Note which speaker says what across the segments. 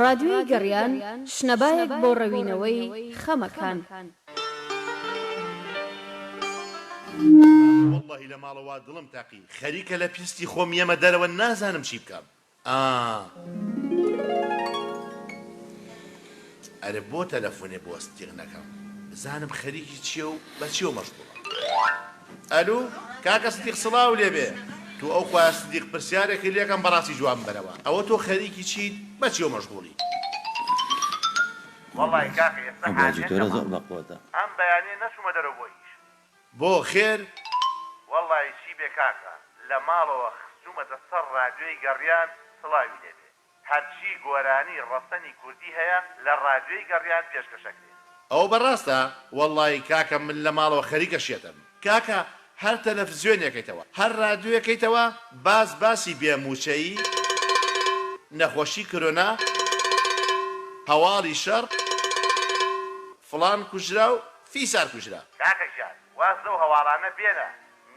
Speaker 1: ڕادیۆی گەڕیان، شنەبایەک بۆ ڕەوینەوەی خەمەکان.
Speaker 2: وەڵڵەهی لە ماڵەوە دڵم تەقی خەریکە لە پیستی خۆم یەمە دەرەوە نازانم چی بکەم ئا. ئەرێ بۆ تەلەفونێ بۆ ستیغ نەکەم بزانم خەریکی چیە و بە چیەوە مەشغوڵە. ئەلو کاکە ستیغ سڵاو لێبێ تو ئەو خوایە ستیغ پرسیارێکت لێکەم بەڕاستی جوابم بەرەوە ئەوە تۆ خەریکی چیت بە چیەوە مەشغوڵی.
Speaker 3: وەڵای کاکە ئێستا
Speaker 4: ئەو
Speaker 3: حالیە
Speaker 4: جوتۆرە
Speaker 3: کەمە
Speaker 4: زۆر بەقوەتە.
Speaker 3: ئەم بەیانیە نەچومە دەرەوە بۆ ئیش.
Speaker 2: بۆ خێر؟
Speaker 3: وەڵای چی بێ کاکە لە ماڵەوە خستومەتە سەر ڕادیۆی گەڕیان سڵاوی لێ بێ هەرچی گۆرانی ڕەسەنی کوردی هەیە لە ڕادیۆی گەڕیان پێشکەشەکرێ.
Speaker 2: ئەوە بەڕاستە؟ وەڵایی کاکە من لە ماڵەوە خەریکە شێتم کاکە هەر تەلەفزیۆنێکەیتەوە هەر ڕادیۆیەکەیتەوە باس باسی بێ موچەیی نەخۆشی کرۆنا هەواڵی شەڕ فڵان کوژرا و فیسار کوژرا.
Speaker 3: کاکە گیان واز لەو هەواڵانە بێنە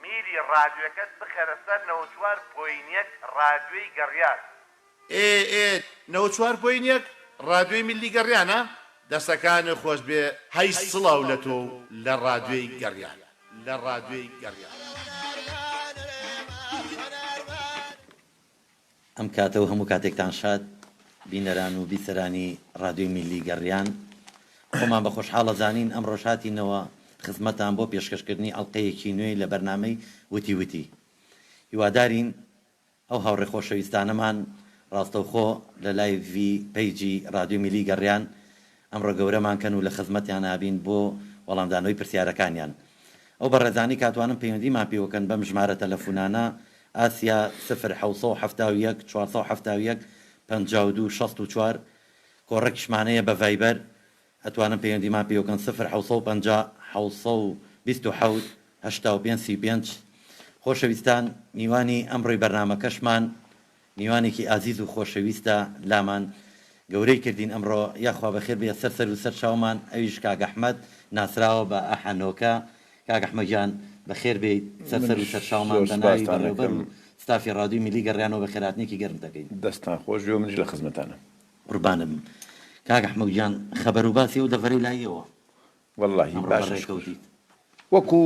Speaker 3: میلی ڕادیۆکەت بخەرە سەر 94 point یەک ڕادیۆی گەڕیان.
Speaker 2: ئێ ئێ 94 point یەک ڕادیۆی میللی گەڕیانە؟ دەسەکانت خۆش بێ هەی سڵاو لە تۆ و لە ڕادیۆی گەڕیان لە ڕادیۆی گەڕیان.
Speaker 4: ئەم کاتە و هەموو کاتێکتان شاد، بینەران و بیسەرانی ڕادیۆی میللی گەڕیان. خۆمان بە خۆشحاڵ ئەزانین ئەمڕۆش هاتینەوە خزمەتان بۆ پێشکەشکردنی ئەڵقەیەکی نوێی لە بەرنامەی وتی وتی. هیوادارین ئەو هاوڕێ خۆشەویستانەمان ڕاستەوخۆ لە لایڤی پەیجی ڕادیۆی میللی گەڕیان ئەمڕۆ گەورەمان کەن و لە خزمەتیانا بین بۆ وەڵامدانەوەی پرسیارەکانیان. ئەو بەڕێزانەی کاتوانن پەیوەندیمان پێوەکەن بەم ژمارە تەلەفونانە، ئاسیا، سفر 771 471 52 64، کۆڕەکیشمان هەیە بە ڤایبەر ئەتوانن پەیوەندیمان پێوەکەن سفر 750 727 85 35. خۆشەویستان میوانی ئەمڕۆی بەرنامەکەشمان میوانێکی ئازیز و خۆشەویستە لامان گەورەی کردین ئەمڕۆ یاخوا بەخێر بێیە سەر سەر و سەر چاومان ئەویش کاک ئەحمەد ناسراوە بە ئەحە نۆکە کاک ئەحمەد گیان بەخێر بێیت سەر سەر و
Speaker 5: منیش
Speaker 4: سەر چاومان
Speaker 5: زۆر
Speaker 4: بە ناوی
Speaker 5: سوپاستان
Speaker 4: بەڕێوبەر
Speaker 5: ئەکەم.
Speaker 4: و ستافی ڕادیۆی میلی گەڕیانەوە بەخێرهاتنێکی گەرمت ئەکەین.
Speaker 5: دەستتان خۆش بێ و منیش لە خزمەتانم.
Speaker 4: قوربانت بم کاک ئەحمەد گیان خەبەر و باسی ئەو دەڤەرەی لای ئێوە
Speaker 5: وەڵاهی
Speaker 4: ئەمڕۆ
Speaker 5: باشە
Speaker 4: بەڕێ
Speaker 5: شوکر.
Speaker 4: کەوتیت.
Speaker 5: وەکو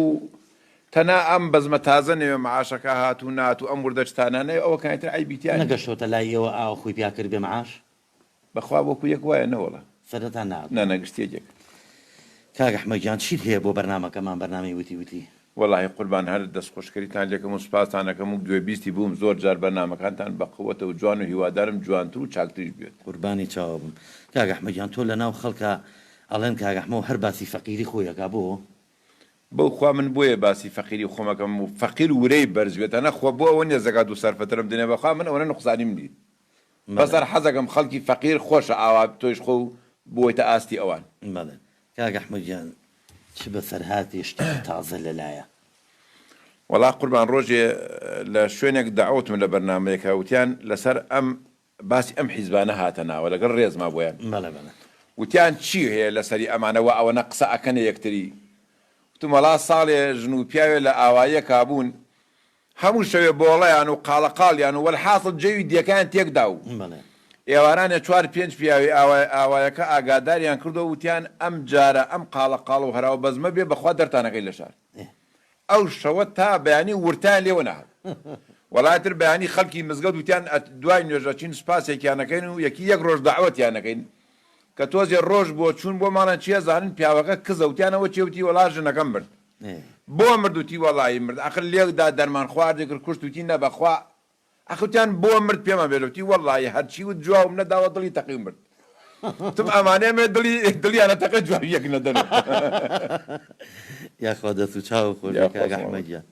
Speaker 5: تەنا ئەم بەزمە تازە نەوێ معاشەکە هات و نات و ئەم وردە شتانە نەوێ ئەوە کانی تر عەیبی تیا نیە.
Speaker 4: نەگەشتۆتە لای ئێوە ئاوا خۆی پیا کردبێ معاش؟
Speaker 5: بەخوا وەکو یەک وایە نەوەڵا.
Speaker 4: سەرەتا نەهاتووە.
Speaker 5: نا نا گشتی یەکێک.
Speaker 4: کاک ئەحمەد گیان چیت هەیە بۆ بەرنامەکەمان بەرنامەی وتی وتی؟
Speaker 5: وەڵاهی قوربان هەر دەستخۆشکەریتان لێکەم و سوپاستان ئەکەم و گوێبیستی بووم زۆر جار بەرنامەکانتان بەقوەتە و جوان و هیوادارم جوانتر و چاکتریش بێت.
Speaker 4: قوربانی چاوە بم کاک ئەحمەد گیان تۆ لەناو خەڵکا ئەڵێن کاک ئەحمەو هەر باسی فەقیری خۆی ئەکا بۆ؟
Speaker 5: بەو خوا من بۆیە باسی فەقیری خۆم ئەکەم و فەقیر ورەی بەرز بێت ئەنا خوا بۆ ئەوە نیە زەکات و سەرفەترم دنێ بەخوا من ئەوەنە نوقسانیم نی بەس
Speaker 4: بەڵێ.
Speaker 5: هەر حەزەکەم خەڵکی فەقیر خۆشە ئاوا تۆیش خۆو بوەیتە ئاستی ئەوان.
Speaker 4: بەڵێ کاک ئەحمەد گیان چ بەسەرهاتێ شتێکی تازە لەلایە؟
Speaker 5: وەڵا قوربان ڕۆژێ لە شوێنێک دەعوتم لە بەرنامەیەکا وتیان لەسەر ئەم باسی ئەم حیزبانە هاتە ناوە لەگەڵ ڕێزما بۆیان
Speaker 4: بەڵێ بەڵێ.
Speaker 5: وتیان چی هەیە لەسەری ئەمانە وا ئەوەنە قسە ئەکەنە یەکتری وتم وەڵا ساڵێ ژن و پیاوێ لە ئاواییەکا بوون هەموو شەوێ بۆڵەیان و قاڵەقاڵیان و وەلحاسڵ جەوی دێکەیان تێک دا و
Speaker 4: بەڵێ.
Speaker 5: ئێوارانێ چوار پێنج پیاوی ئاوای ئاوایەکە ئاگاداریان کردەوە وتیان ئەم جارە ئەم قاڵەقاڵ و هەراو بەزمە بێ بەخوا دەرتانەکەین لە شار. ئەو شەوە تا بەیانی ورتەیان لێوە نەهات. وەڵا ئیتر بەیانی خەڵکی مزگەوت وتیان دوای نوێژ ئەچین سوپاسێکیان ئەکەین و یەکی یەک ڕۆژ دەعوەتیان ئەکەین. کە تۆزێ ڕۆژ بووە چوون بۆ ماڵیان چی ئەزانن پیاوەکە کزە وتیان ئەوە چیە وتی وەڵا ژنەکەم مرد. بۆ مرد وتی وەڵایی مرد ئەخر لێک دا دەرمان خواردی کرد کوشت وتی نە بەخوا ئەخ وتیان بۆ مرد پێمان بێژە وتی وەڵایی هەرچی وت جواوم نەداوە دڵی تەقی و مرد وتم ئەمانەیە مێ دڵی دڵیانە تەقێ جوابی یەک نەدەنەوە.
Speaker 4: یاخوا دەست و چاوت خۆش بێ
Speaker 5: یاخوا
Speaker 4: کاک
Speaker 5: سڵامەت
Speaker 4: ئەحمەد گیان.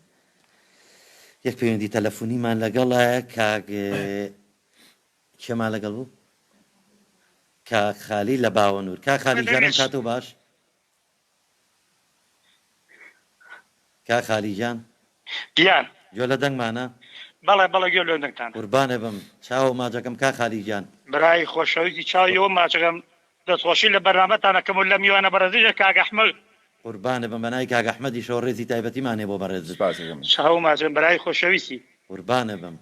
Speaker 4: یەک پەیوەندی تەلەفونیمان لەگەڵە کاک کێمان لەگەڵ بوو؟ کاک خالی لە باوەنور. کاک خالی گیان ئەم کاتەو باش. کاک خالی گیان.
Speaker 6: گیان.
Speaker 4: گوێ لە دەنگمانە؟
Speaker 6: بەڵێ بەڵێ گوێم لە دەنگتانە.
Speaker 4: قوربانت بم چاوو ماچەکەم کاک خالی گیان.
Speaker 6: برای خۆشەویستی چاوی ئەوە ماچەکەم دەستخۆشی لە بەرنامەتان ئەکەم و لە میوانە بەڕێزیش کاک ئەحمەد.
Speaker 4: قوربانت بم بەناوی کاک ئەحمەدیشەوە ڕێزی تایبەتیمان هەیە بۆ بەڕێزت.
Speaker 5: سپاس ئەکەم.
Speaker 6: چاوو ماچەکەم برای خۆشەویستی.
Speaker 4: قوربانت بم.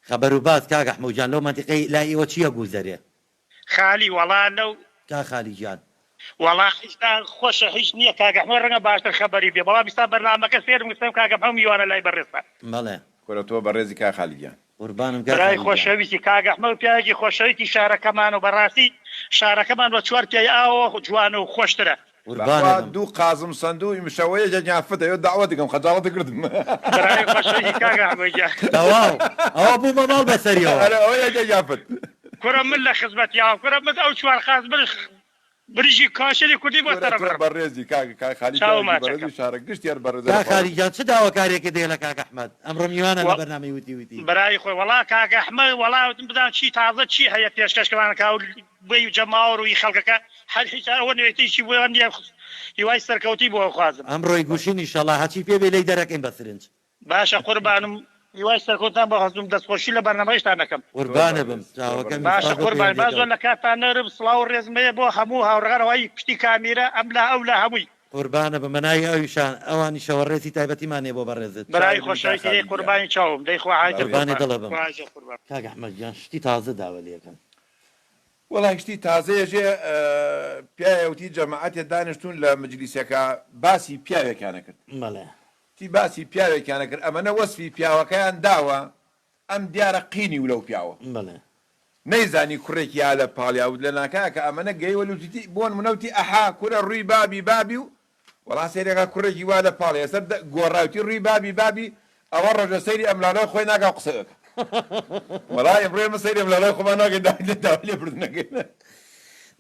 Speaker 4: خەبەر و باس کاک ئەحمەو گیان لەو مەنتیقەی لای ئێوە چی ئەگوزەرێ؟
Speaker 6: خالی وەڵا لەو.
Speaker 4: کاک خالی گیان.
Speaker 6: وەڵا ئیستا خۆشە هیچ نیە کاک ئەحمەد ڕەنگە باشتر خەبەری بێ بەڵام ئیستا بەرنامەکە سێرم گوتم کاک ئەحمەد میوانە لای بەڕێزتان.
Speaker 4: بەڵێ.
Speaker 5: کورە تۆ بەڕێزی کاک خالی گیان.
Speaker 4: قوربانم کاک
Speaker 6: برای
Speaker 4: خالی گیان.
Speaker 6: خۆشەویستی کاک ئەحمەد پیاوێکی خۆشەویستی شارەکەمانە و بەڕاستی شارەکەمان بە چوار پیای ئاوەوە جوانە و خۆشترە.
Speaker 4: قوربانت
Speaker 5: بەخوا
Speaker 4: بم.
Speaker 5: دوو قازم سەندوو ئیمشەوە یەکێکیان فت ئەیۆ دەعوەت دەکەم خەجاڵەت کردم.
Speaker 6: برای خۆشەویستی کاک ئەحمەد گیان.
Speaker 4: تەواو ئەوە بوو بە ماڵ بەسەریەوە.
Speaker 5: ئەرێ ئەوە یەکێکیان فت.
Speaker 6: کورە من لە خزمەتیاوم کورە من ئەو چوار قاز من بریژی کاشری کوردی بۆ
Speaker 5: کورە تۆ
Speaker 6: سەرەبڕم.
Speaker 5: بەڕێزی کاک کاک خالی
Speaker 6: چاوو
Speaker 5: پیاوێکی
Speaker 6: ماچەکەم.
Speaker 5: بەڕێزی شارە گشتی هەر بەڕێزە
Speaker 4: کاک
Speaker 5: لەخوا
Speaker 4: خالی گیان چ داواکاریەکت هەیە لە کاک ئەحمەد ئەمڕۆ میوانە لە
Speaker 6: وە
Speaker 4: بەرنامەی وتی وتی.
Speaker 6: برای خۆی وەڵا کاک ئەحمەد وەڵا وتم بزانم چی تازە چی هەیە پێشکەشکمان کا و بی جەماوەر و ئی خەڵکەکە هەر هیچ ئەوە نوێتریشی بۆ نیە هیوای سەرکەوتوی بۆ ئەخوازم.
Speaker 4: ئەمڕۆی گوشین ئیشەڵا هەچی پێ بێ لێی دەرەکەین بە سرنج.
Speaker 6: باشە قوربانم هیوای سەرکەوتنتان بۆ خواستم دەستخۆشی لە بەرنامەکەشتان ئەکەم.
Speaker 5: تۆ
Speaker 4: قوربانت بم
Speaker 5: بەڕێز تۆ
Speaker 4: چاوەکەمی
Speaker 5: بەڕێز
Speaker 6: باشە
Speaker 4: سوپاس بۆ
Speaker 6: قوربان با زۆر
Speaker 4: پەیوەندیەکەت.
Speaker 6: لە کاتتان نەرم سڵاو و ڕێزم هەیە بۆ هەموو هاوڕێکان ئەوای پشتی کامیرا ئەملا ئەولا هەمووی.
Speaker 4: قوربانت بم بەناوی ئەویشان ئەوانیشەوە ڕێزی تایبەتیمان هەیە بۆ بەڕێزت.
Speaker 6: برای
Speaker 5: چاوی منی کاک
Speaker 6: خۆشەویستی دەی
Speaker 5: خالی گیان.
Speaker 6: قوربانی چاوم دەی خواحافیز
Speaker 4: قوربانی
Speaker 6: قوربان
Speaker 4: دڵت بم.
Speaker 6: خواحافیز قوربان.
Speaker 4: کاک ئەحمەد گیان شتی تازە داوە لێکەن.
Speaker 5: وەڵای شتی تازەیە ژێ پیاوێ وتی جەماعەتێ دانیشتوون لە مجلیسێکا باسی پیاوێکیان ئەکرد
Speaker 4: بەڵێ.
Speaker 5: وتی باسی پیاوێکیان ئەکرد ئەمەنە وەسفی پیاوەکەیان داوە ئەم دیارە قینی و لەو پیاوە
Speaker 4: بەڵێ.
Speaker 5: نەیزانی کوڕێکی یا لە پاڵیا وت لە ناکا کە ئەمەنە گەیوە لوتی بۆ نمونە وتی ئەحا کورە ڕووی بابی بابی و وەڵا سەیرەکە کوڕێکی وا لە پاڵی ئێستا گۆڕاوتی ڕووی بابی بابی ئەوە ڕۆژە سەیری ئەملالای خۆی ناکا و قسە ئەکا وەڵا ئیمڕۆ ئێمە سەیری ئەملالای خۆمان ناکەین داوای لێبوردن ئەکەین.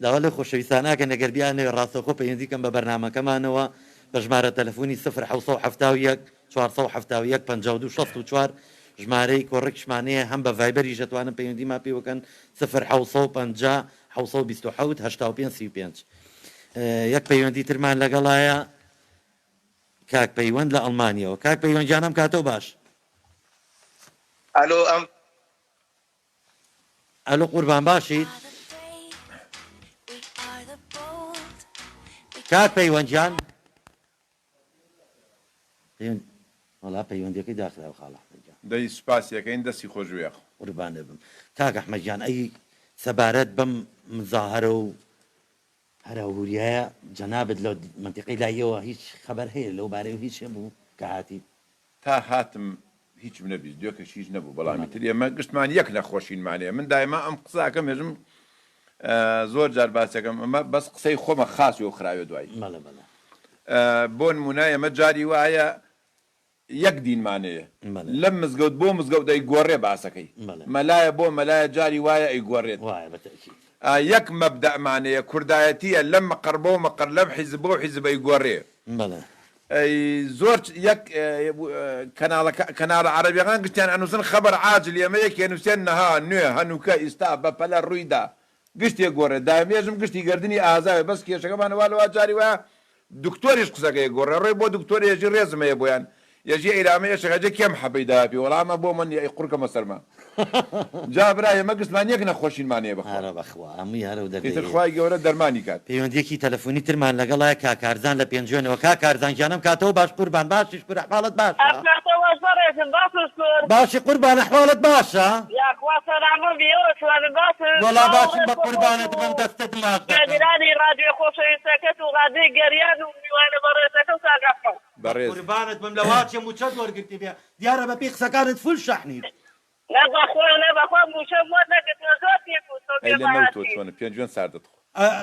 Speaker 4: داوا لەو خۆشەویستانە ئەکەین ئەگەر بیانەوێ ڕاستەوخۆ پەیوەندی کەن بە بەرنامەکەمانەوە بە ژمارە تەلەفونی سفر 771 471 52 64 ژمارەی کۆڕەکیشمان هەیە هەم بە ڤایبەریش ئەتوانن پەیوەندیمان پێوە کەن سفر 750 727 85 35 یەک پەیوەندی ترمان لەگەڵایە کاک پەیوەند لە ئەڵمانیەوە کاک پەیوەند گیان ئەم کاتەو باش.
Speaker 7: ئەلۆ ئەم.
Speaker 4: ئەلۆ قوربان باشیت؟ کاک پەیوەند گیان وەڵا پەیوەندیەکەی داخراوە خاڵ ئەحمەد گیان.
Speaker 5: دەی سوپاسی ئەکەین دەستی خۆش بێ یاخوا.
Speaker 4: قوربانت بم کاک ئەحمەد گیان ئەی سەبارەت بەم مزاهەرە و هەراوهوریایە جەنابت لە مەنتیقەی لای ئێوە هیچ خەبەر هەیە لەو بارەیەوە هیچ هەبوو کە هاتیت؟
Speaker 5: تا هاتم هیچم نەبیست دوێکەش هیچ نەبوو بەڵام ئیتر ئێمە گشتمان یەک نەخۆشینمان هەیە من دایما ئەم قسە ئەکەم ێژم زۆر جار باسەکەم ئەمە بەس قسەی خۆمە خاسی و خراوێ دوایی
Speaker 4: بەڵێ بەڵێ.
Speaker 5: بۆ نمونە ئێمە جاری وایە یەک دینمان هەیە
Speaker 4: بەڵێ.
Speaker 5: لەم مزگەوت بۆ مزگەوت ئەیگۆڕێ باسەکەی
Speaker 4: بەڵێ.
Speaker 5: مەلایە بۆ مەلایە جاری وایە ئەیگۆڕێت
Speaker 4: وایە بە تەئکید.
Speaker 5: یەک مەبدەئمان هەیە کوردایەتیە لەم مەقەڕ بۆ مەقەڕ لەم حیزب بۆ حیزب ئەیگۆڕێ.
Speaker 4: بەڵێ.
Speaker 5: ئەی زۆر یەک کەناڵەکە کەناڵە عەرەبیەکان گشتیان ئەنوسن خەبەر عاجل ئێمە یەکێ نوسێن نها نوێ هەنوکە ئیستا بەپەلە ڕویدا گشتێ گۆڕێ دایم ێژم گشتی گەردنی ئازاوێ بەس کێشەکەمان وا لەوا جاری وایە دکتۆریش قسەکەی گۆڕێ ڕۆی بۆ دکتۆر ێژی ڕێزم هەیە بۆیان ێژی ئەیرامە ێشەکە جە کێم حەبەی داوە پێ وەڵا ئەمە بۆ من نیە ئەی قوڕکەمە سەرما جا برا ئێمە گشتمان یەک نەخۆشینمان هەیە بەخوا
Speaker 4: ئەرە بەخوا هەمووی هەر ئەو دەردەی
Speaker 5: ئیتر
Speaker 4: هەیە.
Speaker 5: خوای گەورە دەرمانی کات.
Speaker 4: پەیوەندیەکی تەلەفونی ترمان لەگەڵە کاک کارزان لە پێنجوێنەوە کاک کارزان گیان ئەم کاتەوە باش قوربان باشی شکور ئەحواڵت باشە؟
Speaker 8: ئەم کاتە باش بەڕێزم باشم شکور.
Speaker 4: باشی قوربان ئەحواڵت باشە؟
Speaker 8: یاخوا سەلامەت بی ئێوە چۆنن باشن؟
Speaker 4: وەڵا
Speaker 8: سڵاو و
Speaker 4: باشم
Speaker 8: ڕێز
Speaker 4: بە
Speaker 8: بۆ خۆت
Speaker 4: قوربانت
Speaker 8: و
Speaker 4: بم دەستت ماچ دەکەم.
Speaker 8: گوێگرانی ڕادیۆی خۆشەویستەکەت و ڕادیۆی گەریان و میوانە بەڕێزەکە و کاک ئەحمەد.
Speaker 5: بەڕێزی.
Speaker 4: قوربانت بم لە واچێ موچەت وەرگرتبێ دیارە بە پێی قسەکانت فول شەحنیت.
Speaker 8: نە بەخوا نە بەخوا موچەم وەرنەگرتوە زۆر پێم وتوە
Speaker 5: ئەی
Speaker 8: بێ
Speaker 5: لە نەوتۆ
Speaker 8: بەهاتی.
Speaker 5: چۆنە پێنجوێن ساردە تخوا.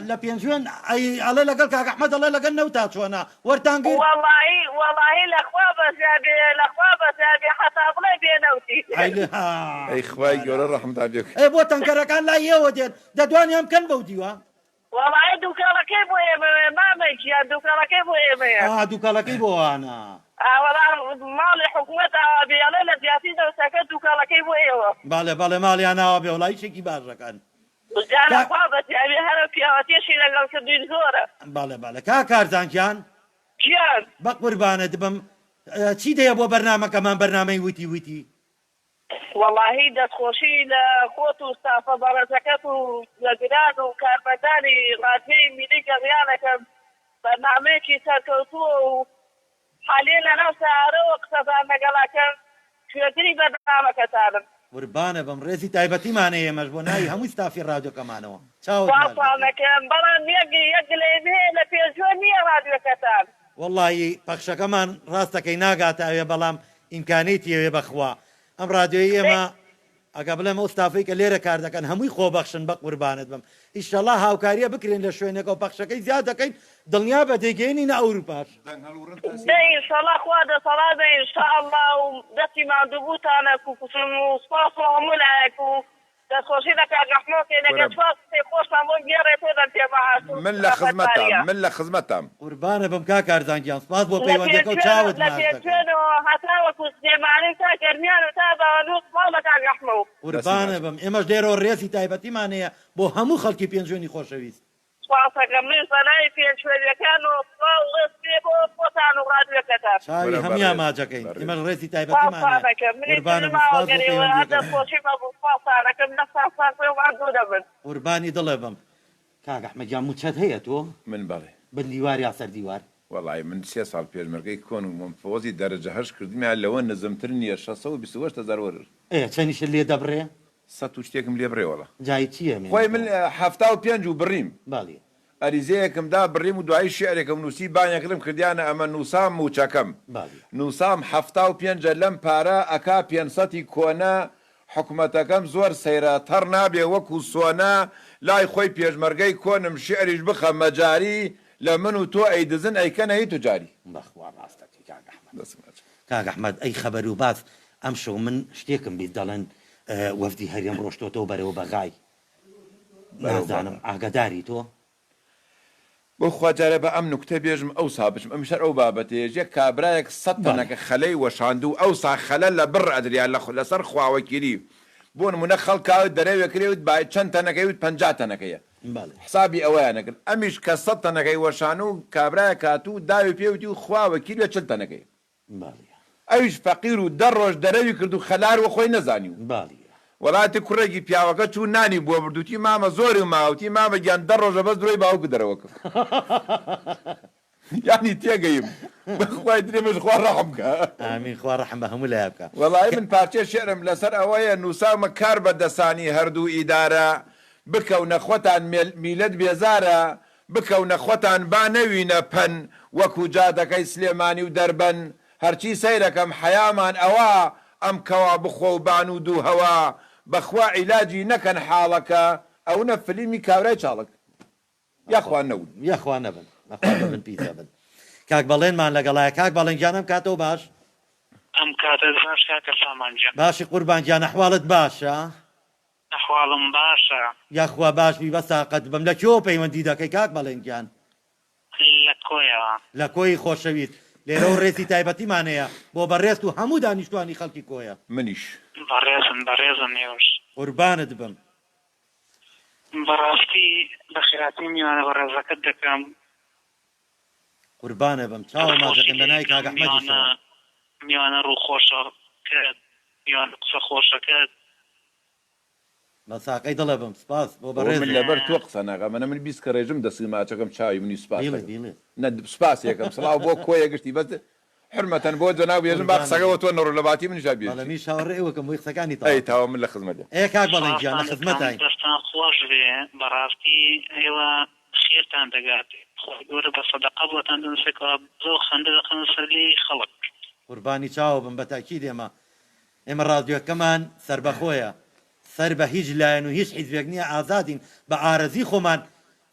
Speaker 4: لە پێنجوێن ئەی ئەڵێ لەگەڵ کاک ئەحمەد ئەڵێ لەگەل نەوتا چۆنە وەرتان گرت؟
Speaker 8: وەڵاهی وەڵاهی لەخوا بەزیابێ لەخوا بەزیابێ حەتا بڵێ بێ نەوتی.
Speaker 4: ئەی لە
Speaker 5: ئەی خوای گەورە ڕەحمتان پێ بکا.
Speaker 4: ئێ بۆ تەنکەرەکان لای ئێوە دێن دەدوانیان بکەن بەو دیوە.
Speaker 8: وەڵاهی دوکەڵەکەی بۆ ئێمەیە مامە گیان دوکەڵەکەی بۆ ئێمەیە.
Speaker 4: ئا دوکەڵەکەی بۆ ئەوانە.
Speaker 8: ئا وەڵا ماڵی حکومەت ئاوا بێ ئەڵێ لە جیاتی نەوتەکە دوکەڵەکەی بۆ ئێوە.
Speaker 4: بەڵێ بەڵێ ماڵیان ئاوا بێ وەڵا ئیشێکی باش دەکەن.
Speaker 8: جا لە
Speaker 4: کاک
Speaker 8: خوا بەزیابێ هەر ئەو پیاوەتیەشی لەگەڵ کردوین زۆرە.
Speaker 4: بەڵێ بەڵێ کاک کارزان گیان
Speaker 8: گیان.
Speaker 4: بەقوربانت بم چیت هەیە بۆ بەرنامەکەمان بەرنامەی وتی وتی.
Speaker 8: وەڵاهی دەستخۆشی لە خۆت و ستافە بەڕێزەکەت و جێگران و کارمەندانی ڕادیۆی میلی گەڕیان ئەکەم بەرنامەیەکی سەرکەوتووە و حالیەن لەناو سەیارەوە قسەتان لەگەڵ ئەکەم گوێگری بەرنامەکەتانم.
Speaker 4: قوربانە بم ڕێزی تایبەتیمان هەیە ئێمەش بۆ ناوی هەمووی ستافی ڕادیۆکەمانەوە چاوت ماچ
Speaker 8: سوپاستان
Speaker 4: دەکەین.
Speaker 8: ئەکەم بەڵام یەک یەک گلەیم هەیە لە پێنجوێن نییە ڕادیۆکەتان.
Speaker 4: وەڵاهی پەخشەکەمان ڕاستەکەی ناگاتە ئەوێ بەڵام ئیمکانێتی ئەوێ بەخوا ئەم ڕادیۆی ئێمە ئەگە بڵێم ئەو ستافەی کە لێرە کار دەکەن هەمووی خۆبەخشن بەقوربانت بم ئیشەڵا هاوکاریە بکرێن لە شوێنێکەوە پەخشەکەی زیاد دەکەین دڵنیابە دەیگەیەنینە ئەوروپاش.
Speaker 8: دەی انشاللە خوا دەسەڵات بێ ان شاء اللە و دەستی ماندووبووتانە کوکوشم و سوپاس بۆ هەموو لایەک و دەستخۆشی لە کاک ئەحمەد کەین
Speaker 5: کورە
Speaker 8: ئەگەر چوار قسەی خۆشتان بۆم بگێڕێتەوە دەم پێ بەهات و
Speaker 5: من لە خزمەتتام
Speaker 8: خەفەتباریە.
Speaker 5: من لە خزمەتتام.
Speaker 4: قوربانت بم کاک کارزان گیان سوپاس بۆ
Speaker 8: لە
Speaker 4: پەیوەندیەکەو
Speaker 8: پێنجوێن
Speaker 4: چاوت
Speaker 8: لە
Speaker 4: ماچ دەکەین.
Speaker 8: پێنجوێنەوە هەتاوەکو سلێمانی و تا گەرمیان و تا باوەنوور سڵاو لە کاک ئەحمەو.
Speaker 5: دەستی
Speaker 4: قوربانت
Speaker 5: ماچ.
Speaker 4: بم ئێمەش لێرەوە ڕێزی تایبەتیمان هەیە بۆ هەموو خەڵکی پێنجوێنی خۆشەویست.
Speaker 8: سوپاسەکەم منیش بەناوی پێنجوێنیەکانەوە سڵاو و ڕێزم هەیە بۆ خۆتان و ڕادیۆکەتان.
Speaker 4: چاوی
Speaker 5: وەرە
Speaker 4: هەموویان
Speaker 5: بەڕێز
Speaker 4: ماچەکەین
Speaker 5: بەڕێز.
Speaker 4: ئێمەش ڕێزی تایبەتیمان هەیە
Speaker 8: سوپاستانەکەم منیش
Speaker 4: قوربانت
Speaker 8: دلم
Speaker 4: بم
Speaker 8: ماوە
Speaker 4: سوپاس بۆ
Speaker 8: گەر ئێوە هەر
Speaker 4: پەیوەندیەکەت.
Speaker 8: دەستخۆشیم هەبوو سوپاستانەکەم دەستتان ساغ بێ و ماندوو نەبن.
Speaker 4: قوربانی دڵێ بم کاک ئەحمەد گیان موچەت هەیە تۆ؟
Speaker 5: من بەڵێ.
Speaker 4: بن دیوار یا سەر دیوار؟
Speaker 5: وەڵای من سێ ساڵ پێشمەرگەی کۆن و مفەوەزی دەرەجە هەشت کردمیان لەوە نزمتر نیە 628 هەزار وەرگرت.
Speaker 4: ئێ چەنیشت لێ دەبڕێ؟
Speaker 5: سەت و شتێکم لێ بڕێ وەڵا.
Speaker 4: جا ئی چیە
Speaker 5: خۆی من
Speaker 4: مێنێتەوە؟
Speaker 5: 75 و بڕیم.
Speaker 4: بەڵی.
Speaker 5: ئەریزەیەکم دا بڕیم و دوایی شیعرێکم نووسی بانگێکرم کردیانە ئەمە نووسام مووچەکەم
Speaker 4: بەڵی.
Speaker 5: نووسام حەفتا و پێنجە لەم پارە ئەکا پێنسەتی کۆنە حکومەتەکەم زۆر سەیرە تەڕ نابێ وەکو سۆنە لای خۆی پێشمەرگەی کۆنم شیعریش بخە مەجاری لە من و تۆ ئەیدزن ئەیکەنە هی توجاری.
Speaker 4: بەخوا ڕاست دەکەی کاک ئەحمەد.
Speaker 5: دەستم ماچ.
Speaker 4: کاک ئەحمەد ئەی خەبەر و باس ئەمشەو من شتێکم بیست دەڵێن وەفدی هەرێم ڕۆشتۆتەوە بەرەوە بەغای
Speaker 5: بەرەو
Speaker 4: نازانم
Speaker 5: بەغا.
Speaker 4: ئاگاداری تۆ؟
Speaker 5: بۆ خوا جارێ با ئەم نوکتە بێژم ئەوسا بچم ئەمیش هەر ئەو بابەتەیە ژێ کابرایەک سەت
Speaker 4: بەڵێ.
Speaker 5: تەنەکە خەلەی وەشاندوو ئەوسا خەلە لە بڕ ئەدریا لە لەسەر خواوەکیلی بۆ نمونە خەڵکا دەرەوێ کرێ وت با چەند تەنەکەی وت 50 تەنەکەیە
Speaker 4: بەڵێ.
Speaker 5: حسابی ئەوەیان نەکرد ئەمیش کە سەت تەنەکەی وەشانوو کابرایەک هاتوو داوی پێ وتی و خوا وەکیل بێ 40 تەنەکەیە.
Speaker 4: بەڵێ.
Speaker 5: ئەویش فەقیر و دە ڕۆژ دەرەوی کرد و خەلار وە خۆی نەزانی و.
Speaker 4: بەڵێ.
Speaker 5: وەڵاتی کوڕێکی پیاوەکە چوو نانی بۆ برد وتی مامە زۆری ماوە وتی مامە گیان دە ڕۆژە بەس درۆی باوکت دەرەوە کرد یانی تێگەیم بەخوای درێمەش خوا ڕەحم کە.
Speaker 4: ئامین خوا ڕەحم بە هەموو لایە بکا.
Speaker 5: وەڵایی من پارچەی شیعرم لەسەر ئەوەیە نوساومە کار بە دەسانی هەردوو ئیدارە بکەونە خۆتان میلەت بێزارە بکەونە خۆتان با نەوینە پەن وەکو جادەکەی سلێمانی و دەربەن هەرچی سەیرەکەم حەیامان ئەوە ئەم کەوا بخۆ و بان و دوو هەوا بەخوا عیلاجی نەکەن حاڵەکە ئەونە فلیمی کابرای چاڵک یاخوا نەون.
Speaker 4: یاخوا نەبن بەخوا دەبن پیس دەبن کاک بەڵێنمان لەگەڵایە کاک بەڵێن گیان ئەم کاتەو باش.
Speaker 6: ئەم کاتەت باش کاکە سامان گیان.
Speaker 4: باشی قوربان گیان ئەحواڵت باشە؟
Speaker 6: ئەحواڵم باشە.
Speaker 4: یاخوا باش بی بەس تاقەت بم. لە کوێوە پەیوەندی دەکەی کاک بەڵێن گیان؟
Speaker 6: لە کۆیەوە.
Speaker 4: لە کۆیی خۆشەویست. لێرەوە ڕێزی تایبەتیمان هەیە بۆ بەڕێزت و هەموو دانیشتوانی خەڵکی کۆیە.
Speaker 5: منیش.
Speaker 6: بەڕێزن بەڕێزن ئێوەش.
Speaker 4: قوربانت بم.
Speaker 6: بەڕاستی بەخێرهاتنی میوانە بەڕێزەکەت دەکەم.
Speaker 4: قوربانت بم. چاوە
Speaker 6: دەستخۆشی
Speaker 4: ماچەکەم بە
Speaker 6: لێ
Speaker 4: ناوی کاک
Speaker 6: دەکەم
Speaker 4: ئەحمەدیشەوە.
Speaker 6: میوانە میوانە ڕووخۆشەکەت میوانە قسە خۆشەکەت.
Speaker 4: بە ساقەی دڵە بم سپاس بۆ
Speaker 5: ئەوە من
Speaker 4: بەڕێزت.
Speaker 5: لەبەر تۆ قسە ناکەم ئەنە من 20 کەڕێژم دەستی ماچەکەم چاوی منی سوپاس
Speaker 4: بیڵێ
Speaker 5: دەکەم
Speaker 4: بیڵێ.
Speaker 5: نە سوپاسێکەم سڵاو بۆ کۆیە گشتی بەس حورمەتەن بۆ جەناب بێژم با
Speaker 4: قوربانت
Speaker 5: قسەکە
Speaker 4: بم.
Speaker 5: وە تۆ نەڕۆ لە باتی منیشا
Speaker 4: بەڵێ
Speaker 5: بێژی.
Speaker 4: منیش چاوەڕێ ئێوەکەم بۆی قسەکانی
Speaker 5: ئەی
Speaker 4: تەواو کەم.
Speaker 5: تاوە من لە خزمەتم.
Speaker 4: ئێ کاک بەڵێن گیان لە
Speaker 6: سوپاستان دەکەم
Speaker 4: خزمەتاین.
Speaker 6: دەستان خۆش بێ بەڕاستی ئێوە خێرتان دەگات خوای گەورە بە سەدەقە بۆتان دەنوسێ کەوا بزە و خەندە دەخەنە سەر لێی خەڵک.
Speaker 4: قوربانی چاوە بم بە تاکید ئێمە ئێمە ڕادیۆکەمان سەربەخۆیە سەر بە هیچ لایەن و هیچ حیزبێک نیە ئازادین بە ئارەزی خۆمان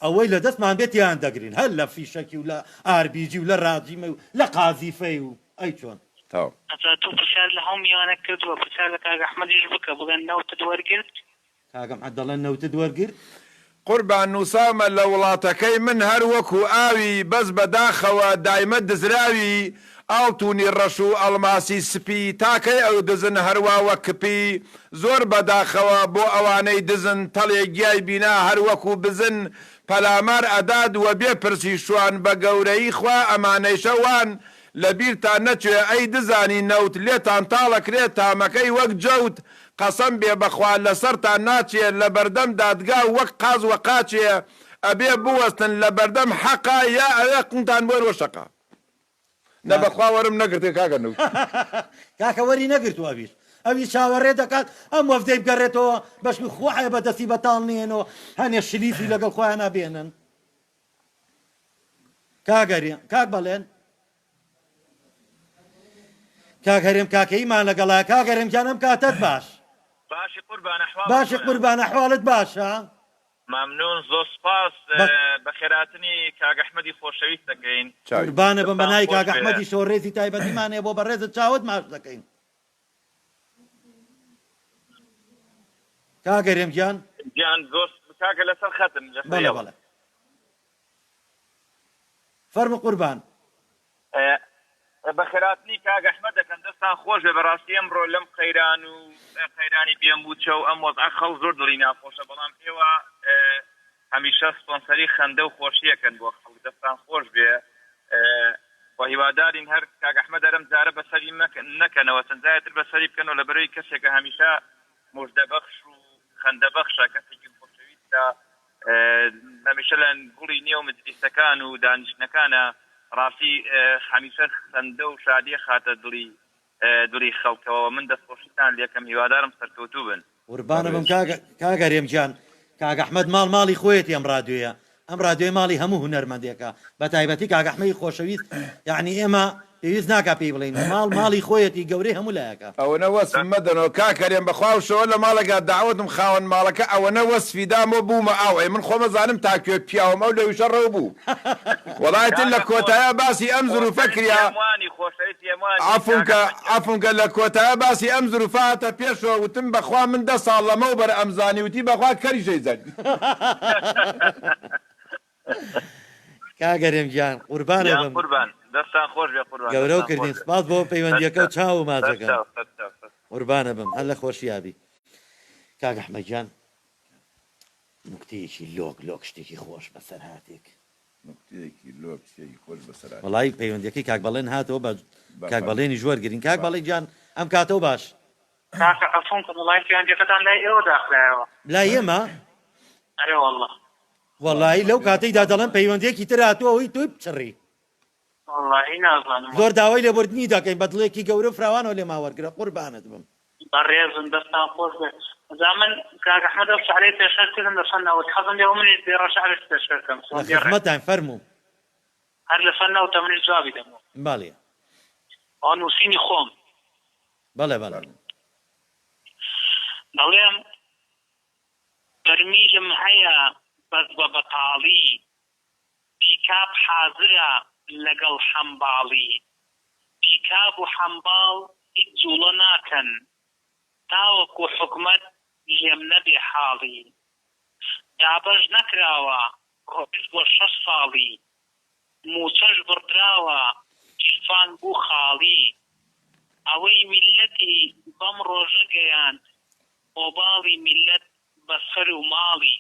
Speaker 4: ئەوەی لە دەستمان بێت تێیان دەگرین هەر لە فیشەکی و لە ئاربیجی و لە راجیمەی و لە قازیفەی و ئەی چۆن.
Speaker 5: تەواو.
Speaker 6: ئەجا تۆ پرسیارت لە هەموو میوانەک کردووە پرسیار لە کاک ئەحمەدیش بکە بڵێ نەوتت وەرگرت؟
Speaker 4: کاک ئەحمەد دەڵێن نەوتت وەرگرت؟
Speaker 5: قوربان نوساومە لە وڵاتەکەی من هەر وەکو ئاوی بەس بەداخەوە دایمە دزراوی ئاڵتونی ڕەش و ئەڵماسی سپی تا کەی ئەو دزن هەروا وەک کپی زۆر بەداخەوە بۆ ئەوانەی دزن تەڵێ گیای بینا هەر وەکو بزن پەلامار ئەدات وە بێ پرسی شوان بە گەورەیی خوا ئەمانەیشە وان لە بیرتان نەچێ ئەی دزانی نەوت لێتان تاڵەکرێ تامەکەی وەک جەوت قەسەم بێ بەخوا لەسەرتان ناچێ لەبەردەم دادگا وەک قاز وە قاچێ ئەبێ بوەستن لەبەردەم حەقا یا ئەوێ قنتان بۆن وە شەقا نە
Speaker 4: کاکە
Speaker 5: بەخوا وەرم نەگرتێ کاکە نەوت.
Speaker 4: کاکە وەری نەگرتوە ئەویش. ئەوی چاوەڕێ دەکات ئەم وەفدەی بگەڕێتەوە بەشکی خوایە بە دەستی بەتاڵ نێنەوە هەنێ شلیفی لەگەڵ خۆیانا بێنن. کاک هەرێم کاک بەڵێن کاک هەرێم کاکەییمان لەگەڵە کاک هەرێم گیان ئەم کاتەت باش.
Speaker 7: باشی قوربان ئەحواڵت
Speaker 4: باشی
Speaker 7: چۆنە؟
Speaker 4: قوربان ئەحواڵت باشە؟
Speaker 7: مەمنون زۆر سوپاس
Speaker 4: بە.
Speaker 7: بەخێرهاتنی کاک ئەحمەدی خۆشەویست دەکەین.
Speaker 4: قوربانە بم بە
Speaker 7: دەستان
Speaker 4: ناوی
Speaker 7: خۆش
Speaker 4: کاک
Speaker 7: بێ.
Speaker 4: ئەحمەدیشەوە ڕێزی تایبەتیمان هەیە بۆ بەڕێزت چاوت ماچ دەکەین. کاک هەرێم گیان.
Speaker 7: گیان زۆر کاکە لەسەر خەتم لەسەر
Speaker 4: بەڵێ
Speaker 7: هێڵم.
Speaker 4: بەڵێ فەرموو قوربان.
Speaker 7: بەخێرهاتنی کاک ئەحمەد دەکەم دەستان خۆش بێ بەڕاستی ئەمڕۆ لەم قەیران و قەیرانی بێ مووچە و ئەم وەزعە خەڵک زۆر دڵی ناخۆشە بەڵام ئێوە هەمیشە سپۆنسەری خەندە و خۆشیەکەن بۆ خەڵک دەستان خۆش بێ و هیوادارین هەر کاک ئەحمەد هەر ئەم جارە بەسەری نەکەنەوە چەند جارێ تر بەسەری بکەنەوە لەبەرەوەی کەسێکە هەمیشە موژدەبەخش و خەندەبەخشە کەسێکی خۆشەویستە هەمیشە لە گوڵی نێو مجلیسەکان و دانیشتنەکانە ڕاستی هەمیشە خەندە و شادیە خاتە دڵی دڵی خەڵکەوە من دەستخۆشیتان لێکەم هیوادارم سەرکەوتوو بن.
Speaker 4: قوربانە بم
Speaker 5: بەڕێز.
Speaker 4: کاک کاک هەرێم گیان کاک ئەحمەد ماڵ ماڵی خۆیەتی ئەم ڕادیۆیە ئەم ڕادیۆیە ماڵی هەموو هونەرمەندێکە بەتایبەتی کاک ئەحمەدی خۆشەویست یەعنی ئێمە پێویست ناکا پێی بڵێین ماڵ ماڵی خۆیەتی گەورەی هەموو لایەکە.
Speaker 5: ئەوەنە وەسفم مەدەنەوە کاک هەرێم بەخوا ئەو شەوە لە ماڵێکا دەعوەتم خاوەن ماڵەکە ئەوەنە وەسفی دامەوە بوومە ئاو ئەی من خۆم ئەزانم تا کوێ پیاوم ئەو لەویشە ڕەو بوو وەڵا ئیتر لە
Speaker 7: کاکە خۆش
Speaker 5: کۆتایا باسی ئەم زروفە
Speaker 7: خۆشەویستی
Speaker 5: کریا
Speaker 7: هەمووانی خۆشەویستی هەمووانی
Speaker 5: عەفوم
Speaker 7: کاک
Speaker 5: کە
Speaker 7: ئەحمەد گیان.
Speaker 5: عەفوم کە لە کۆتایا باسی ئەم زروفە هاتە پێشەوە وتم بەخوا من دە ساڵ لەمەو بەر ئەمزانی وتی بەخوا کەریش ئەیزانی.
Speaker 4: کاک هەرێم گیان قوربانت
Speaker 7: گیان
Speaker 4: بم.
Speaker 7: قوربان دەستان خۆش بێ قوربان
Speaker 4: گەورەو
Speaker 7: دەستان خۆش
Speaker 4: کردین
Speaker 7: بێ
Speaker 4: سپاس بۆ پەیوەندیەکەو
Speaker 7: سەرچاو
Speaker 4: چاو و ماچەکەم
Speaker 7: سەرچاو سەرچاو سەرچاو.
Speaker 4: قوربانە بم هەر لە خۆشیا بی کاک ئەحمەد گیان نوکتەیەکی لۆک لۆک شتێکی خۆش بەسەرهاتێک.
Speaker 5: نوکتەیەکی لۆک شتێکی خۆش بەسەرهاتێک.
Speaker 4: وەڵایی پەیوەندیەکەی کاک بەڵێن هاتەوە بە
Speaker 5: با
Speaker 4: کاک
Speaker 5: فەرموو
Speaker 4: بەڵێنیش وەرگرین کاک
Speaker 5: با.
Speaker 4: بەڵێن گیان ئەم کاتەو باش.
Speaker 9: کاکە عەفوم کەم وەڵایی پەیوەندیەکەتان لای ئێوە داخرایەوە.
Speaker 4: لای ئێمە؟
Speaker 9: ئەرێ وەڵا.
Speaker 4: وەڵایی لەو کاتەی دا دەڵێم پەیوەندیەکی تر هاتووە ئەوەی تۆی بچڕی.
Speaker 9: وەڵایی نازانم
Speaker 4: زۆر
Speaker 9: وەڵا.
Speaker 4: داوای لێبوردنی دەکەین بە دڵێکی گەورە و فراوانەوە لێمان وەرگرە قوربانت بم.
Speaker 9: بەڕێزن دەستتان خۆش بێت. جا من کاک ئەحمەد ئەو شعرەی پێشکەش کردم لەسەر نەوت حەزم لێوە منیش دێڕە شعرێک پێشکەش کەم
Speaker 4: لە
Speaker 9: دێڕێک.
Speaker 4: خزمەتاین فەرموو.
Speaker 9: هەر لەسەر نەوتە منیش جوابی دەمەوە.
Speaker 4: بەڵێ.
Speaker 9: ئەوە نووسینی خۆم.
Speaker 4: بەڵێ بەڵێ.
Speaker 9: دەڵێم بەرمیلم هەیە بەس بە بەتاڵی، پیکاب حازرە لەگەڵ حەمباڵی، پیکاب و حەمباڵ هیچ جوڵە ناکەن، تاوەکو حکومەت لێم نەبێ حاڵی. دابەش نەکراوە ڕۆیشتوە شەش ساڵی، موچەش بڕدراوە گیرفان بوو خاڵی. ئەوەی میللەتی بەم ڕۆژە گەیاند ئۆباڵی میللەت بە سەر و ماڵی.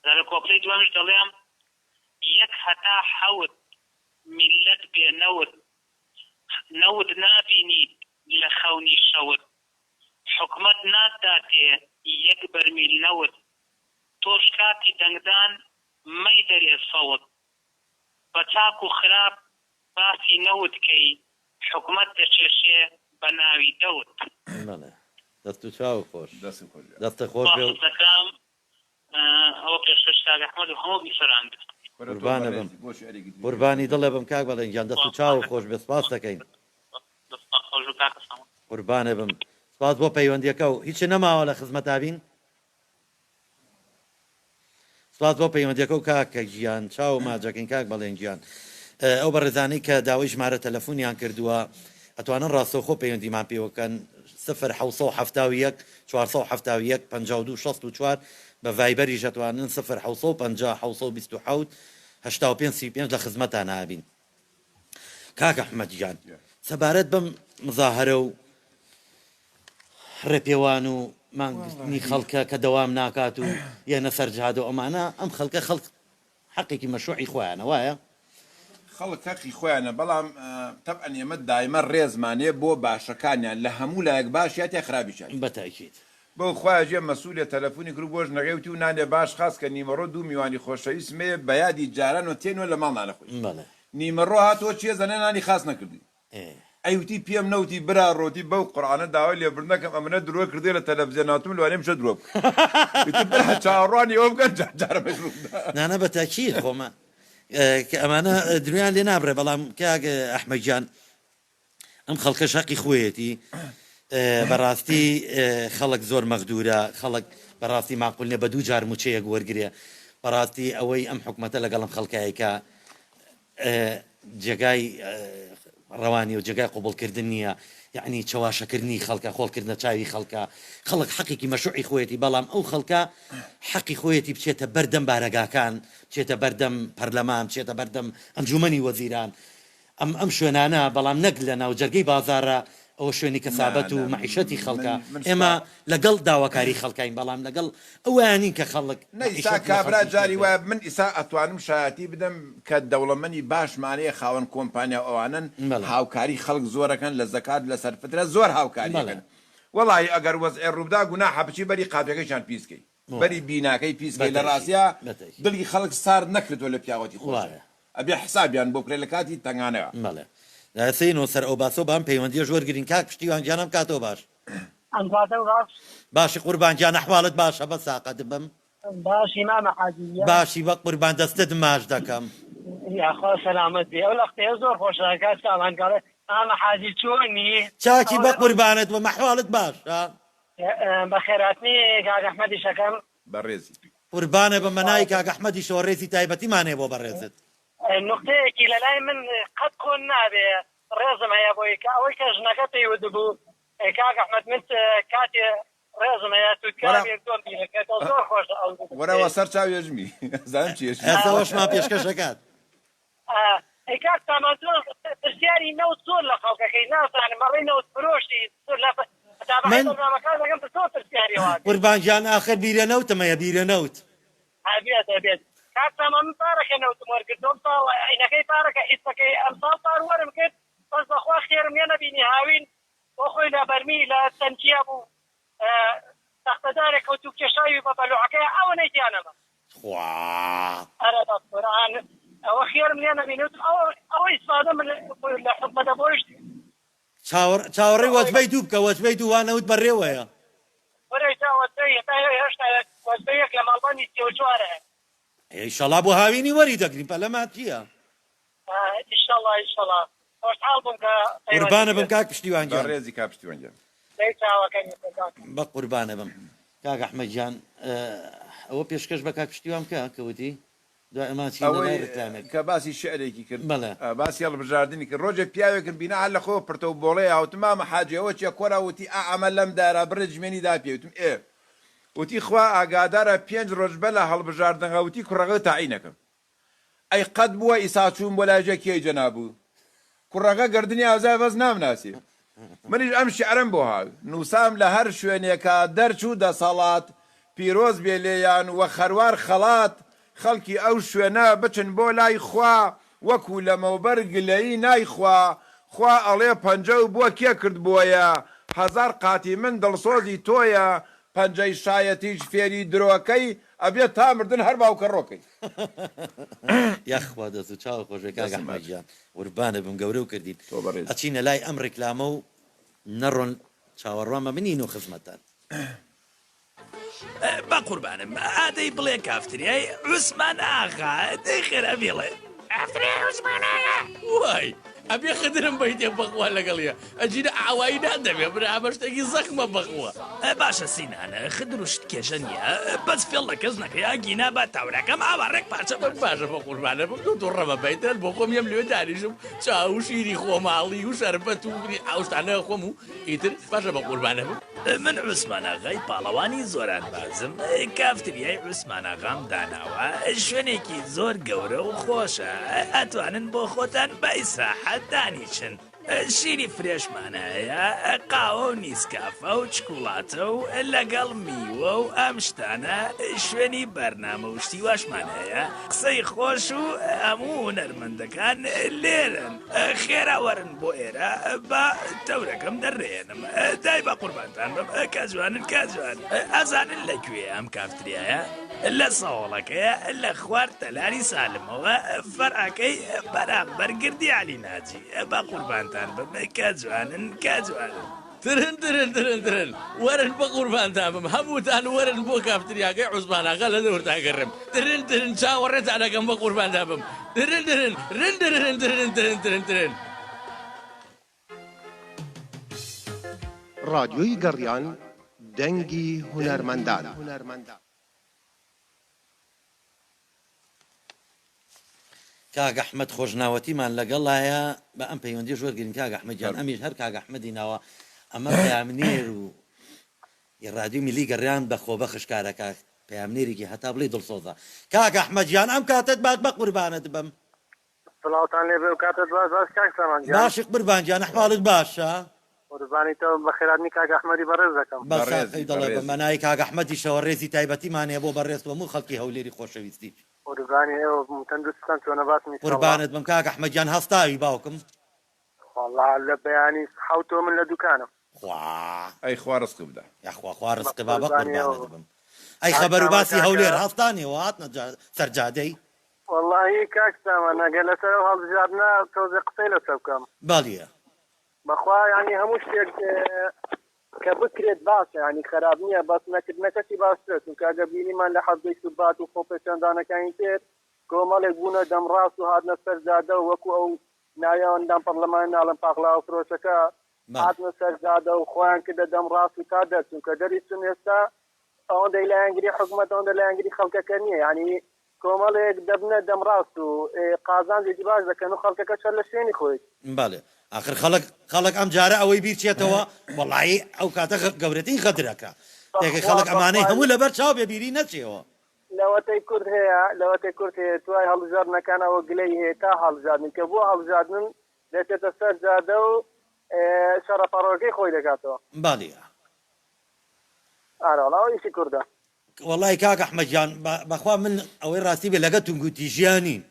Speaker 9: جا لە کۆپلەی دووەمیش دەڵێم، یەک هەتا حەوت میللەت بێ نەوت، نەوت نابینیت لە خەونی شەوت، حکومەت ناتداتێ یەک بەرمیل نەوت، تۆش کاتی دەنگدان مەیدەرێ سەوت، بە چاک و خراپ باسی نەوت کەی حکومەت دەکێشێ بە ناوی دەوت.
Speaker 4: بەڵێ دەست و چاوو خۆش.
Speaker 5: دەستت خۆش بێ.
Speaker 4: دەستت خۆش بێ و.
Speaker 9: سوپاست دەکەم ئەوە پێشکەش کاک ئەحمەد و هەموو بیسەران بێت.
Speaker 5: کورە تۆ
Speaker 4: قوربانە بم
Speaker 5: بەڕێزی بۆ شیعرێکی تری پێ
Speaker 4: قوربانی
Speaker 5: بڵێ.
Speaker 4: دڵێ بم کاک بەڵێن گیان دەست و چاوو خۆش بێ سپاست دەکەین.
Speaker 9: دەستتان خۆش بێ کاکە سامان.
Speaker 4: قوربانێ بم سپاس بۆ پەیوەندیەکە و هیچ نەماوە لە خزمەتا بین. سپاس بۆ پەیوەندیەکەو کاکە گیان چاو ماجەکەین کاک بەڵێن گیان ئەو بەڕێزانەی کە داوای ژمارە تەلەفونیان کردووە ئەتوانن ڕاستەوخۆ پەیوەندیمان پێوەکەن 0 771 471 52 64 بە ڤایبەریش ئەتوانن 0 750 727 85 35 لە خزمەتان ئابین کاک ئەحمەد گیان سەبارەت بەم مزاهەرە و ڕێپێوان و مانگرتنی خەڵکە کە دەوام ناکات و یەنە سەر جادە و ئەمانە ئەم خەڵکە خەڵک حەقێکی مەشروعی خۆیانە وایە؟
Speaker 5: خەڵک هەقی خۆیانە بەڵام تەبعەن ئێمە دایمە ڕێزمان هەیە بۆ باشەکانیان لە هەموو لایەک باشیات یا خرابیشیان.
Speaker 4: بە تاکید.
Speaker 5: بەو خوایە جێ مەسولێ تەلەفونی کرد بۆ ژنەکەی وتی و نانێ باش خاس کە نیمەڕۆ دوو میوانی خۆشەویستم هەیە بە یادی جارانەوە تێنوە لە ماڵ نانەخۆین
Speaker 4: بەڵێ.
Speaker 5: نیمەڕۆ هاتەوە چێ زەنێ نانی خاس نەکردوین.
Speaker 4: ئێ.
Speaker 5: ئەیوتی پێم نەوتی برا ڕۆتی بەو قورعانە داوای لێبوردن ئەکەم ئەمنە درۆ کردیە لە تەلەفزیۆن هاتوم لەوانەیە مشە درۆ بکەم وتی برا چاوەڕوانی ئەوە بکەن جار جارە مەش ڕووبدا.
Speaker 4: نانا بە تاکید خۆ کە ئەمانە درۆیان لێ نابڕێ بەڵام کاک ئەحمە گیان ئەم خەڵکەش هەقی خۆیەتی بەڕاستی خەڵک زۆر مەغدورە خەڵک بەڕاستی ماقول نیە بە دوو جار موچەیەک وەرگرێ بەڕاستی ئەوەی ئەم حکومەتە لەگەڵم خەڵکایکە جێگای ڕەوا نیە و جێگای قبوڵکردن نیە یەعنی چەواشەکردنی خەڵکە خۆڵکردنە چاوی خەڵکە خەڵک حەقێکی مەشروعی خۆیەتی بەڵام ئەو خەڵکە حەقی خۆیەتی بچێتە بەردەم بارەگاکان بچێتە بەردەم پەرلەمان بچێتە بەردەم ئەنجومەنی وەزیران ئەم ئەم شوێنانە بەڵام نەک لە ناو جەرگەی بازاڕە ئەوە شوێنی کەسابەت و مەعیشەتی خەڵکە ئێمە لەگەڵ داواکاری خەڵکاین بەڵام لەگەڵ ئەوەیا نین کە خەڵک
Speaker 5: نە ئیسا
Speaker 4: مەعیشەتی لە
Speaker 5: کابرا
Speaker 4: خەڵکی
Speaker 5: جاری
Speaker 4: شتێ
Speaker 5: وایە من ئیسا ئەتوانم شایەتی بدەم کە دەوڵەمەنی باشمان هەیە خاوەن کۆمپانیا و ئەوانەن
Speaker 4: بەڵێ.
Speaker 5: هاوکاری خەڵک زۆرەکەن لە زەکات لە سەرفترە زۆر هاوکاری
Speaker 4: بەڵێ.
Speaker 5: ئەکەن وەڵاهی ئەگەر وەزعێ ڕووبدا گوناحە بچی بەری قاپیەکەیشیان پیس کەی. بەری بیناکەی پیس کەی لە ڕاستیا دڵی خەڵک سارد نەکردوە لە پیاوەتی خۆشیان ئەبێ حسابیان بۆ بکرێ لە کاتی تەنگانەیا.
Speaker 4: بەڵێ دەچینەوە سەر ئەو باسەو بام پەیوەندیەش وەرگرین کاک پشتیوان گیان ئەم کاتەو باش.
Speaker 10: ئەم کاتەو باش.
Speaker 4: باشی قوربان گیان ئەحواڵت باشە بەس ساقەت بم.
Speaker 10: باشی مامە حاجی گیان.
Speaker 4: باشی بەقوربان دەستت ماچ دەکەم.
Speaker 10: یاخوا سەلامەت بی ئەو لەقتەیە زۆر خۆشە کاک سامان کە ئەڵێ مامە حاجی چۆنی
Speaker 4: چاکی بەقوربانت بم ئەحواڵت باشە.
Speaker 10: بەخێرهاتنی کاک ئەحمەدیش ئەکەم.
Speaker 5: بەڕێزی.
Speaker 4: قوربانت بم بە ناوی کاک ئەحمەدیشەوە ڕێزی تایبەتیمان هەیە بۆ بەڕێزت.
Speaker 10: نوکتەیەکی لەلای من قەت کۆن نابێ ڕێزم هەیە بۆی کە ئەوەی کە ژنەکە پێی وتبوو کاک ئەحمەد من کاتێ ڕێزم هەیە
Speaker 5: وەرە
Speaker 10: توتکابێک تۆم بیرەکەتەوە زۆر خۆشە ئەو
Speaker 5: وەرە وە سەر چاو یەژمی ئەزانم چی یەژمی.
Speaker 4: ئێستا ئەوەشمان پێشکەش ئەکات.
Speaker 10: ئەی کاک سامان تۆ پرسیاری نەوت زۆر لە خەڵکەکەی نازانم ئەڵێی نەوت فرۆشی زۆر لە متابەعەی
Speaker 4: من
Speaker 10: بەرنامەکان دەکەم زۆر پرسیاری وا ئەکەی.
Speaker 4: قوربان گیان ئاخر بیرە نەوتم هەیە بیرە نەوت.
Speaker 10: ئەبێت ئەبێت کاک سامان من پارەکە نەوتم وەرگرت ئەمساڵ عینەکەی پارەکە حیسەکەی ئەمساڵ پار وەرم کرد بەس بەخوا خێرم لێ نەبینی هاوین بۆ خۆی لە بەرمی لە تەنکیە بوو تەختەدارێک کەوت و کێشاوی بە بەلوعەکەیا ئەوەنەی تیا نەما.
Speaker 4: تخوا.
Speaker 10: ئەرە بە قورئان ئەوە خێرم لێ نەبینی وتم ئەوە ئەوە ئیسفادە من لە حکومەتە بۆیش
Speaker 4: چاوەڕێی وەجبەی دوو بکە وەجبەی دوو وا نەوت بەڕێوەیە.
Speaker 10: وەرە تا وەجبەی هەتا هێشتا وەجبەی یەک لە ماڵبەندی 34 هەیە.
Speaker 4: ئیشەڵا بۆ هاوینی وەری دەگرین پەلەمان چیە.
Speaker 10: ئیشەڵا ئیشەڵا خۆشحاڵ بووم کە پەیوەندیم
Speaker 4: قوربانە بم
Speaker 10: پێت.
Speaker 4: کاک پشتیوان گیان.
Speaker 5: بەڕێزی کاک پشتیوان گیان.
Speaker 10: دەی چاوەکەنی قوربان.
Speaker 4: بەقوربانە بم کاک ئەحمەد گیان ئەوە پێشکەش بە کاک پشتیوان بکە کە وتی دوای ئەمان چینە
Speaker 5: ئەوەی
Speaker 4: لای ڕیکلامێک.
Speaker 5: کە باسی شیعرێکی کرد
Speaker 4: بەڵێ.
Speaker 5: باسی هەڵبژاردنی کرد ڕۆژێ پیاوێکم بینا هەر لە خۆوە پرتە و بۆڵەیە وتم مامە حاجی ئەوە چیە کۆرا وتی ئا ئەمە لەم دارە بڕێ جمێنی دا پێ وتم ئێ وتی خوا ئاگادارە پێنج ڕۆژ بەر لە هەڵبژاردنغ وتی کوڕەکەت تاعین ئەکەم ئەی قەت بووە ئیسا چووم بۆ لای ژێ کێی جەنابو کوڕەکە گەردنی ئازای بەس نامناسێ منیش ئەم شیعرەم بۆ هاوی نووسام لە هەر شوێنێکا دەرچوو دەسەڵات پیرۆز بێ لێیان وە خەروار خەڵات خەڵکی ئەو شوێنە بچن بۆ لای خوا وەکو لەمەوبەر گلەیی نایخوا خوا ئەڵێ پەنجەو بۆ کێ کرد بۆیە هەزار قاتی من دڵسۆزی تۆیە پەنجەی شایەتیش فێری درۆکەی ئەبێ تا مردن هەر باوکە ڕۆکەی.
Speaker 4: یاخوا دەست و چاوت خۆش بێ کاک
Speaker 5: دەستم
Speaker 4: ئەحمەد
Speaker 5: ماچ.
Speaker 4: گیان قوربانت بم گەورەو کردین
Speaker 5: تۆ بەڕێزی.
Speaker 4: ئەچینە لای ئەم ڕیکلامە و نەڕۆن چاوەڕوان بە منین و خزمەتتان.
Speaker 11: بەقوربانم ئادەی بڵێ کافتریای عوسمان ئاغا دەی خێرا بیڵێ.
Speaker 12: کافتریای عوسمان ئاغا.
Speaker 11: وای ئەبێ خدرم بەیتێ بەخوا لەگەڵیە ئەجینا ئاوایی نادەمێ برا ئەمە شتێکی زەخمە بەخوا. باشە سینان خدر و شت کێشە نیە بەس فێڵ لە کەس نەکەی ئەگینا با تاوراکەم ئاوا ڕێک پارچە پارچە. باشە بەقوربانت بم تۆ توڕە مەبە ئیتر بۆ خۆم یەم لەوێ دانیشم چا و شیری خۆماڵی و شەربەت و ئەو شتانە خۆم و ئیتر باشە بەقوربانت بم. من عوسمان ئاغای پاڵەوانی زۆرانبازم، کافتریای عوسمان ئاغام داناوە، شوێنێکی زۆر گەورە و خۆشە، ئەتوانن بۆ خۆتان بە ئیسراحەت دانیشن، شیری فرێشمان هەیە، قاوە و نیسکافە و چکوڵاتە و لەگەڵ میوە و ئەم شتانە، شوێنی بەرنامە و شتی واشمان هەیە، قسەی خۆش و هەموو هونەرمەندەکان لێرەن، خێرا وەرن بۆ ئێرە با تەورەکەم دەرێنم. دای بە قوربانتان بم کە جوانن کە جوان ئەزانن لە کوێ ئەم کافتریایە؟ لە سەوڵەکەیە لە خوار تەلاری سالمەوە فەرعەکەی بەرامبەر گردی عەلی ناجی بە قوربانتان بم کە جوانن کە جوانن. ترن ترن ترن ترن وەرن بەقوربانتان بم هەمووتان وەرن بۆ کافتریاکەی عوسمان ئاغا لە دەورتان گەڕێم ترن ترن چاوەڕێتان ئەکەم بەقوربانتان بم ترن ترن رن ترن ترن ترن ترن ترن.
Speaker 13: ڕادیۆی گەڕیان دەنگی هونەرمەندان.
Speaker 4: کاک ئەحمەد خۆشناوەتیمان لەگەڵایە بە ئەم پەیوەندیش وەرگرین کاک ئەحمەد گیان ئەمیش هەر کاک ئەحمەدی ناوە ئەمە پەیامنێر و ی ڕادیو میلی گەڕیان بە خۆبەخش کارەکە پەیامنێرێکی هەتا بڵێی دڵسۆزە کاک ئەحمەد گیان ئەم کاتەت باش بەقوربانت بم.
Speaker 14: سڵاوتان لێ بێ و کاتت باش باش کاک سامان گیان.
Speaker 4: باشی قوربان گیان ئەحواڵت باشە؟
Speaker 14: قوربانی تۆ بم بەخێرهاتنی کاک ئەحمەدی بەڕێز دەکەم.
Speaker 4: بە ساقی دڵێ بم بە ناوی کاک ئەحمەدیشەوە ڕێزی تایبەتیمان هەیە بۆ بەڕێزت و هەموو خەڵکی هەولێری خۆشەویستی.
Speaker 14: قوربانی ئێوە بم تەندروستتان چۆنە باشن ان شاءاللە.
Speaker 4: قوربانت بم کاک ئەحمەد گیان هەستاوی باوکم؟
Speaker 14: وەڵا لە بەیانی حەوتەوە من لە دوکانم.
Speaker 4: خوا.
Speaker 5: ئەی خوا ڕزقی بدا.
Speaker 4: یاخوا خوا ڕزقی با
Speaker 14: بەقوربانی ئێوە
Speaker 4: بەقوربانت
Speaker 14: بم.
Speaker 4: بم. ئەی
Speaker 14: کاک
Speaker 4: خەبەر و
Speaker 14: سامان
Speaker 4: باسی
Speaker 14: کاکە.
Speaker 4: هەولێر هەستانیەوە هاتنە سەر جادەی؟
Speaker 14: وەڵاهی کاک سامان ئەگەر لەسەر ئەو هەڵبژاردنە تۆزێ قسەی لەسەر بکەم.
Speaker 4: بەڵیە.
Speaker 14: بەخوا یانی هەموو شتێک کە بکرێت باشە یانی خەراپ نییە بەس نەکردنەکەشی باشترە چونکە ئەگەر بینیمان لە حەڤدەی شوبات و خۆپێشاندانەکانی تر کۆمەڵێک بوونە دەمڕاست و هاتنە سەر جادە و وەکو ئەو ناوی ئەو ئەندام پەڕلەمانە ناڵێم پاقلاوە فرۆشەکە هاتنە سەر جادە و خۆیان کردە دەمڕاست و تا دەرچوون کە دەریچوون ئێستا ئەوەندەی لایەنگری حکومەت ئەوەندە لایەنگری خەڵکەکە نییە یانی کۆمەڵێک دەبنە دەمڕاست و قازانجێکی باش دەکەن و خەڵکەکەش هەر لە شوێنی خۆیەتی.
Speaker 4: بەڵێ ئاخر خەڵک خەڵک ئەم جارە ئەوەی بیر چێتەوە وەڵایی ئەو کاتە گەورەترین غەدرەکە تێکەی
Speaker 14: بەخوا
Speaker 4: خەڵک ئەمانەی
Speaker 14: بەخوا
Speaker 4: هەموو لەبەر چاو بێ بیری نەچێەوە.
Speaker 14: لەوەتەی کورد هەیە لەوەتەی کورد هەیە دوای هەڵبژاردنەکان ئەوە گلەی هەیە تا هەڵبژاردن کە بووە هەڵبژاردن دەچێتە سەر جادە و شەڕە پەڕۆکەی خۆی دەکاتەوە.
Speaker 4: بەڵێ.
Speaker 14: ئارە وەڵا ئەوە ئیشی کوردە.
Speaker 4: وەڵای کاک ئەحمەد گیان بەخوا من ئەوەی ڕاستی بێ لەگە توندوتیژیا نین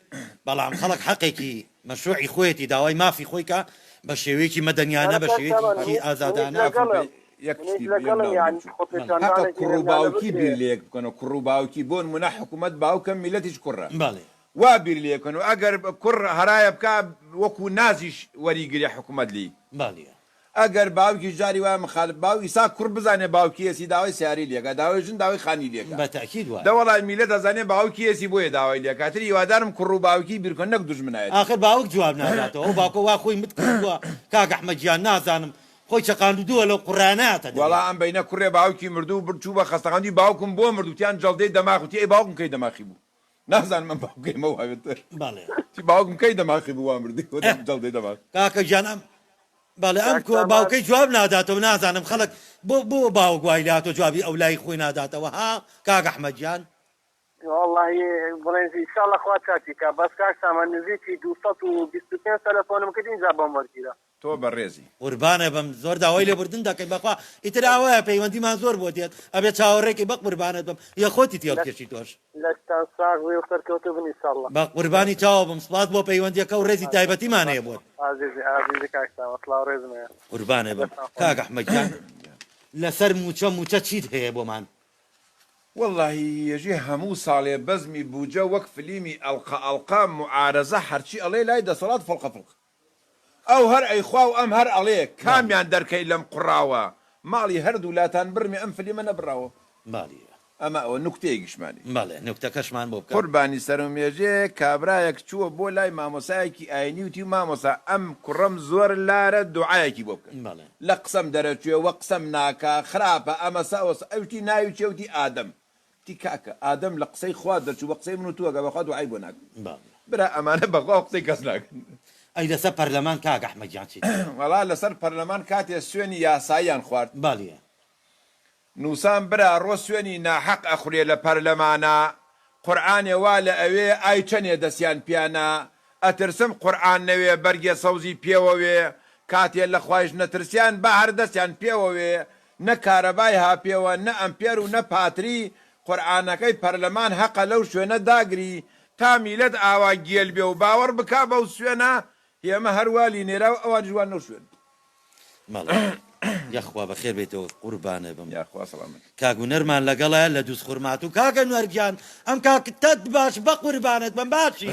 Speaker 4: بەڵام خەڵک حەقێکی مەشروعی خۆیەتی داوای مافی خۆی کا بە شێوەیەکی مەدەنیانە بە شێوەیەکی ئازادانە.
Speaker 5: یەک شتی بێم ناو نەچوو حەقە کوڕ و باوکی بیر لە یەک بکەنەوە کوڕ و باوکی بۆ نموونە حکوومەت باوکە میللەتیش کوڕە وا بیر لە یەک بکەنەوە ئەگەر کوڕ هەرایە بکا وەکوو نازیش وەریگرێ حکوومەت لێی ئەگەر باوکیش جاری وایە مخالف باو ئیسا کوڕ بزانێ باوکیەسی داوای سەیارەی لێکا داوای ژن داوای خانی لێکا
Speaker 4: بە تەئکید وایە.
Speaker 5: دە وەڵای میلەت ئەزانێ باوکیەسی بۆیە داوای لێکا تر هیوادارم کوڕ و باوکی بیر کەن نەک دوژمنایەتی.
Speaker 4: ئاخر باوک جواب ناداتەوە ئەو باوکە وا خۆی مت کردووە کاک ئەحمەد گیان نازانم خۆی چەقاندووە لەو قوڕانەیاتە دەرێ.
Speaker 5: وەڵا ئەم بەینە کوڕێ باوکی مردوو برد چوو بە خەستەخانە وتی باوکم بۆ مرد وتیان جەڵدەی دەماخ وتی ئەی باوکم کەی دەماخی بوو نازانم ئەم باوکەی ئەمە وابێت
Speaker 4: بەڵێ.
Speaker 5: وتی باوکم کەی دەماخی بوو وا مردی جەڵدەی دەماخ.
Speaker 4: کاکە گیان ئەم بەڵێ ئەم
Speaker 14: کاک
Speaker 4: کو
Speaker 14: سامان.
Speaker 4: باوکەی جواب ناداتەوە نازانم خەڵک بۆ بۆ باوک وای لێهاتوە جوابی ئەو لای خۆی ناداتەوە ها کاک ئەحمەد گیان.
Speaker 14: وەڵاهی بڵێن ئیشاڵڵا خوا چاکی کا بەس کاک سامان نزیکی 225 تەلەفۆنم کرد ئینجا بۆم وەرگیرا.
Speaker 5: تۆ بەڕێزی.
Speaker 4: قوربانت بم زۆر داوای لێبوردن دەکەین بەخوا ئیتر ئاوایە پەیوەندیمان زۆر بۆ دێت ئەبێ چاوەڕێکەی بەقوربانت بم یە خۆتی تێڵکێشی تۆش.
Speaker 14: لەشتان ساغ بێ و سەرکەوتوو بن ئیشاڵڵا.
Speaker 4: بەقوربانی چاوە بم سپاس بۆ پەیوەندیەکە و ڕێزی تایبەتیمان هەیە بۆت.
Speaker 14: ئازیزی ئازیزی کاک سامان سڵاو ڕێزم هەیە.
Speaker 4: قوربانت بم
Speaker 14: دەستان خۆش.
Speaker 4: کاک ئەحمەد گیان لەسەر موچە موچە چیت هەیە بۆمان؟
Speaker 5: وەڵاهی یەژێ هەموو ساڵێ بەزمی بوجە وەک فلیمی ئەڵقە ئەڵقە موعارەزە هەرچی ئەڵێ لای دەسەڵات فڵقە فڵقە ئەو هەر ئەیخوا و ئەم هەر ئەڵێ کامیان دەرکەی لەم قوڕاوە ماڵی هەردوو لاتان بڕمێ ئەم فلیمە نەبڕاوە ئەمە ئەوە نوکتەیەکیشمانی.
Speaker 4: بەڵێ نوکتەکەشمان بۆ بکە.
Speaker 5: قوربانی سەرم مێژێ کابرایەک چووە بۆ لای مامۆسایەکی ئاینی وتی مامۆسا ئەم کوڕەم زۆر لارە دوعایەکی بۆ بکە لە قسەم دەرەچوێ وە قسەم ناکا خراپە ئەمەسە ئەوەسە ئەوی وتی ناوی چیە وتی ئادەم وتی کاکە ئادەم لە قسەی خوا دەرچوو بە قسەی من و تووە بەخوا دوعای بۆ ناکەم برا ئەمانە بەخوا قسەی کەس ناکەن.
Speaker 4: ئەی لەسەر پەرلەمان کاک ئەحمەد گیان چیت هەیە؟
Speaker 5: وەڵا لەسەر پەرلەمان کاتێ سوێنی یاساییان خوارد.
Speaker 4: بەڵێ.
Speaker 5: نوسام برا ڕۆ سوێنی ناحەق ئەخورێ لە پەرلەمانا قورعانێ وا لە ئەوێ ئای چەنێ دەسیان پیانا ئەترسم قورعان نەوێ بەرگێ سەوزی پێوە وێ کاتێ لە خوایش نەترسیان با هەر دەسیان پێوە وێ نە کارەبای ها پێوە نە ئەمپێر و نە پاتری قورعانەکەی پەرلەمان هەقە لەو شوێنە داگری تا میلەت ئاوا گێل بێ و باوەڕ بکا بەو سوێنە هێمە هەر وا لینێراو ئەوانیش وان لەو شوێنە.
Speaker 4: بەڵێ یاخوا بەخێر بێیتەوە قوربانت بم.
Speaker 5: یاخوا سەڵامەت.
Speaker 4: کاک هونەرمان لەگەڵە لە دوزخورماتوو کاکە نوەر گیان ئەم کاکتەت باش بەقوربانت بم باشی؟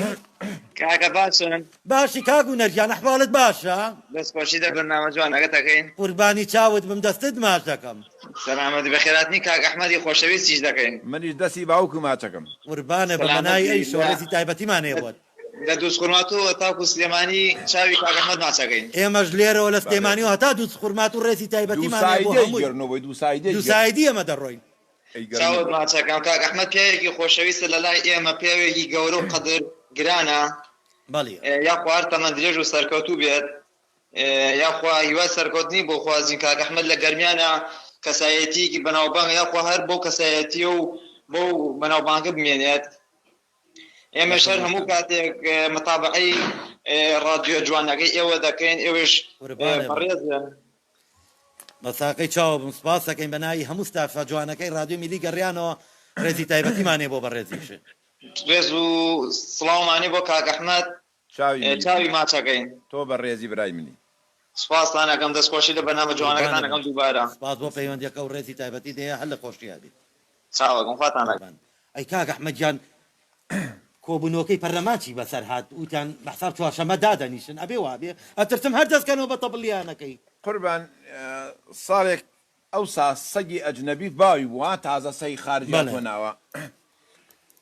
Speaker 15: کاکە باشن؟
Speaker 4: باشی کاک هونەر گیان ئەحواڵت باشە؟
Speaker 15: دەست خۆشی لە بەرنامە جوانەکەت ئەکەین.
Speaker 4: قوربانی چاوت بم دەستت ماچ دەکەم.
Speaker 15: سەلامەتی بەخێرهاتنی کاک ئەحمەدی خۆشەویستیش دەکەین.
Speaker 5: منیش دەستی باوکم ماچەکەم.
Speaker 4: قوربانت بم بەناوی ئەویشەوە ڕێزی تایبەتیمان هەیە بۆت.
Speaker 15: لە دوزخورماتووەوە تاکو سلێمانی چاوی کاک ئەحمەد ماچەکەین.
Speaker 4: ئێمەش لێرەوە لە سلێمانیەوە هەتا دوزخورماتوو ڕێزی تایبەتیمان هەیە بۆ هەمووی. دووسایدی ئێمە دەڕۆین.
Speaker 15: چاوت ماچەکەم کاک ئەحمەد پیاوێکی خۆشەویستە لەلای ئێمە پیاوێکی گەورە و قەدر گرانە یاخوا هەر تەمەن درێژ و سەرکەوتوو بێت یاخوا هیوای سەرکەوتنی بۆ خوازین کاک ئەحمەد لە گەرمیانە کەسایەتیەکی بەناوبانگە یاخوا هەر بەو کەسایەتیە و بەو بەناوبانگە بمێنێت ئێمەش هەر هەموو کاتێک متابعەی ڕادیۆ جوانەکەی ئێوە دەکەین ئێوەش بەڕێزن.
Speaker 4: بە ساقەی چاوە بم سپاس دەکەین بە ناوی هەموو ستافە جوانەکەی ڕادیۆ میلی گەڕیانەوە ڕێزی تایبەتیمان هەیە بۆ بەڕێزیش.
Speaker 15: ڕێز و سڵاومان هەیە بۆ کاک ئەحمەد
Speaker 5: چاوی منی
Speaker 15: چاوی ماچەکەین.
Speaker 5: تۆ بەڕێزی برای منی.
Speaker 15: سپاستان ئەکەم دەست خۆشی لە بەرنامە جوانەکەتان ئەکەم دووبارە.
Speaker 4: سپاس بۆ پەیوەندیەکە و ڕێزی تایبەتیت هەیە هەر لە خۆشیا بیت.
Speaker 15: چاوەکەم خواتان لەگەڵ.
Speaker 4: قوربان ئەی کاک ئەحمەد گیان کۆبونەوەکەی پەرلەمان چی بەسەر هات وتیان بە حساب چوارشەمە دادەنیشن ئەبێ وابێ ئەترسم هەر دەست کەنەوە بە تەبلیانەکەی.
Speaker 5: قوربان ساڵێک ئەوسا سەگی ئەجنەبی باوی بوو ها تازە سەگی خارجی
Speaker 4: بەڵێ.
Speaker 5: هاتووە ناوە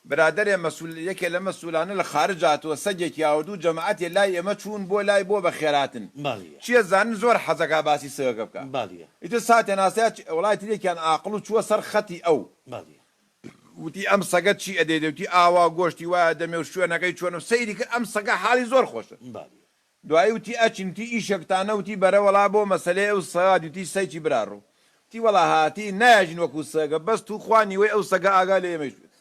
Speaker 5: برادەرێ مەسول یەکێ لە مەسولانە لە خارج هاتووە سەگێکی هاوردوو جەماعەتێ لای ئێمە چوون بۆ لای بۆ بەخێرهاتن
Speaker 4: بەڵێ.
Speaker 5: چیە زانن زۆر حەزەکا باسی سەگەکە بکا
Speaker 4: بەڵێ.
Speaker 5: ئیتر ساتێ ناسیا وەڵا ئیتر یەکیان ئاقڵ و چووە سەر خەتی ئەو
Speaker 4: بەڵێ.
Speaker 5: وتی ئەم سەگە چی ئەدەیتێ وتی ئاوا گۆشتی وایە دەمێ و شوێنەکەی چۆنە و سەیری کرد ئەم سەگە حاڵی زۆر خۆشە
Speaker 4: بەڵێ.
Speaker 5: دوایی وتی ئەچین وتی ئیشێکتانە وتی بەرە وەڵا بۆ مەسەلەی ئەو سەگە وتی سەیچی براڕۆ وتی وەڵا هاتین نایەژین وەکو سەگە بەس توخوا نیوەی ئەو سەگە ئاگا لە ئێمەیش بێت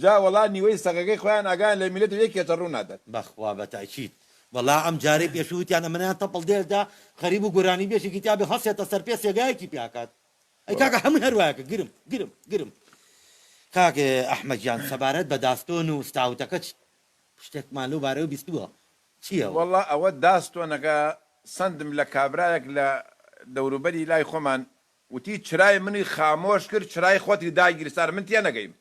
Speaker 5: جا وەڵا نیوەی سەگەکەی خۆیان ئاگایان لە میللەتە یەک کێچە ڕوو نادات.
Speaker 4: بەخوا بە تاکید وەڵا ئەم جارەی پێشوو وتیان ئەمنیان تەپڵ دێر دا خەریک بوو گۆرانی بێژێکی تیا بێ هەڵسێتە سەر پێ سێگایەکی پیا کات ئەی کاکە هەمووی هەر وایە کە گرم گرم گرم کاک ئەحمەد گیان سەبارەت بە داستۆن و ستاوتەکە شتێکمان لەو بارەوە بیستووە چییە ئەوە؟
Speaker 5: وەڵا ئەوە داستۆنەکە سەندم لە کابرایەک لە دەوروبەری لای خۆمان وتی چرای منی خامۆش کرد چرای خۆتی داگیرسان من تێنەگەیم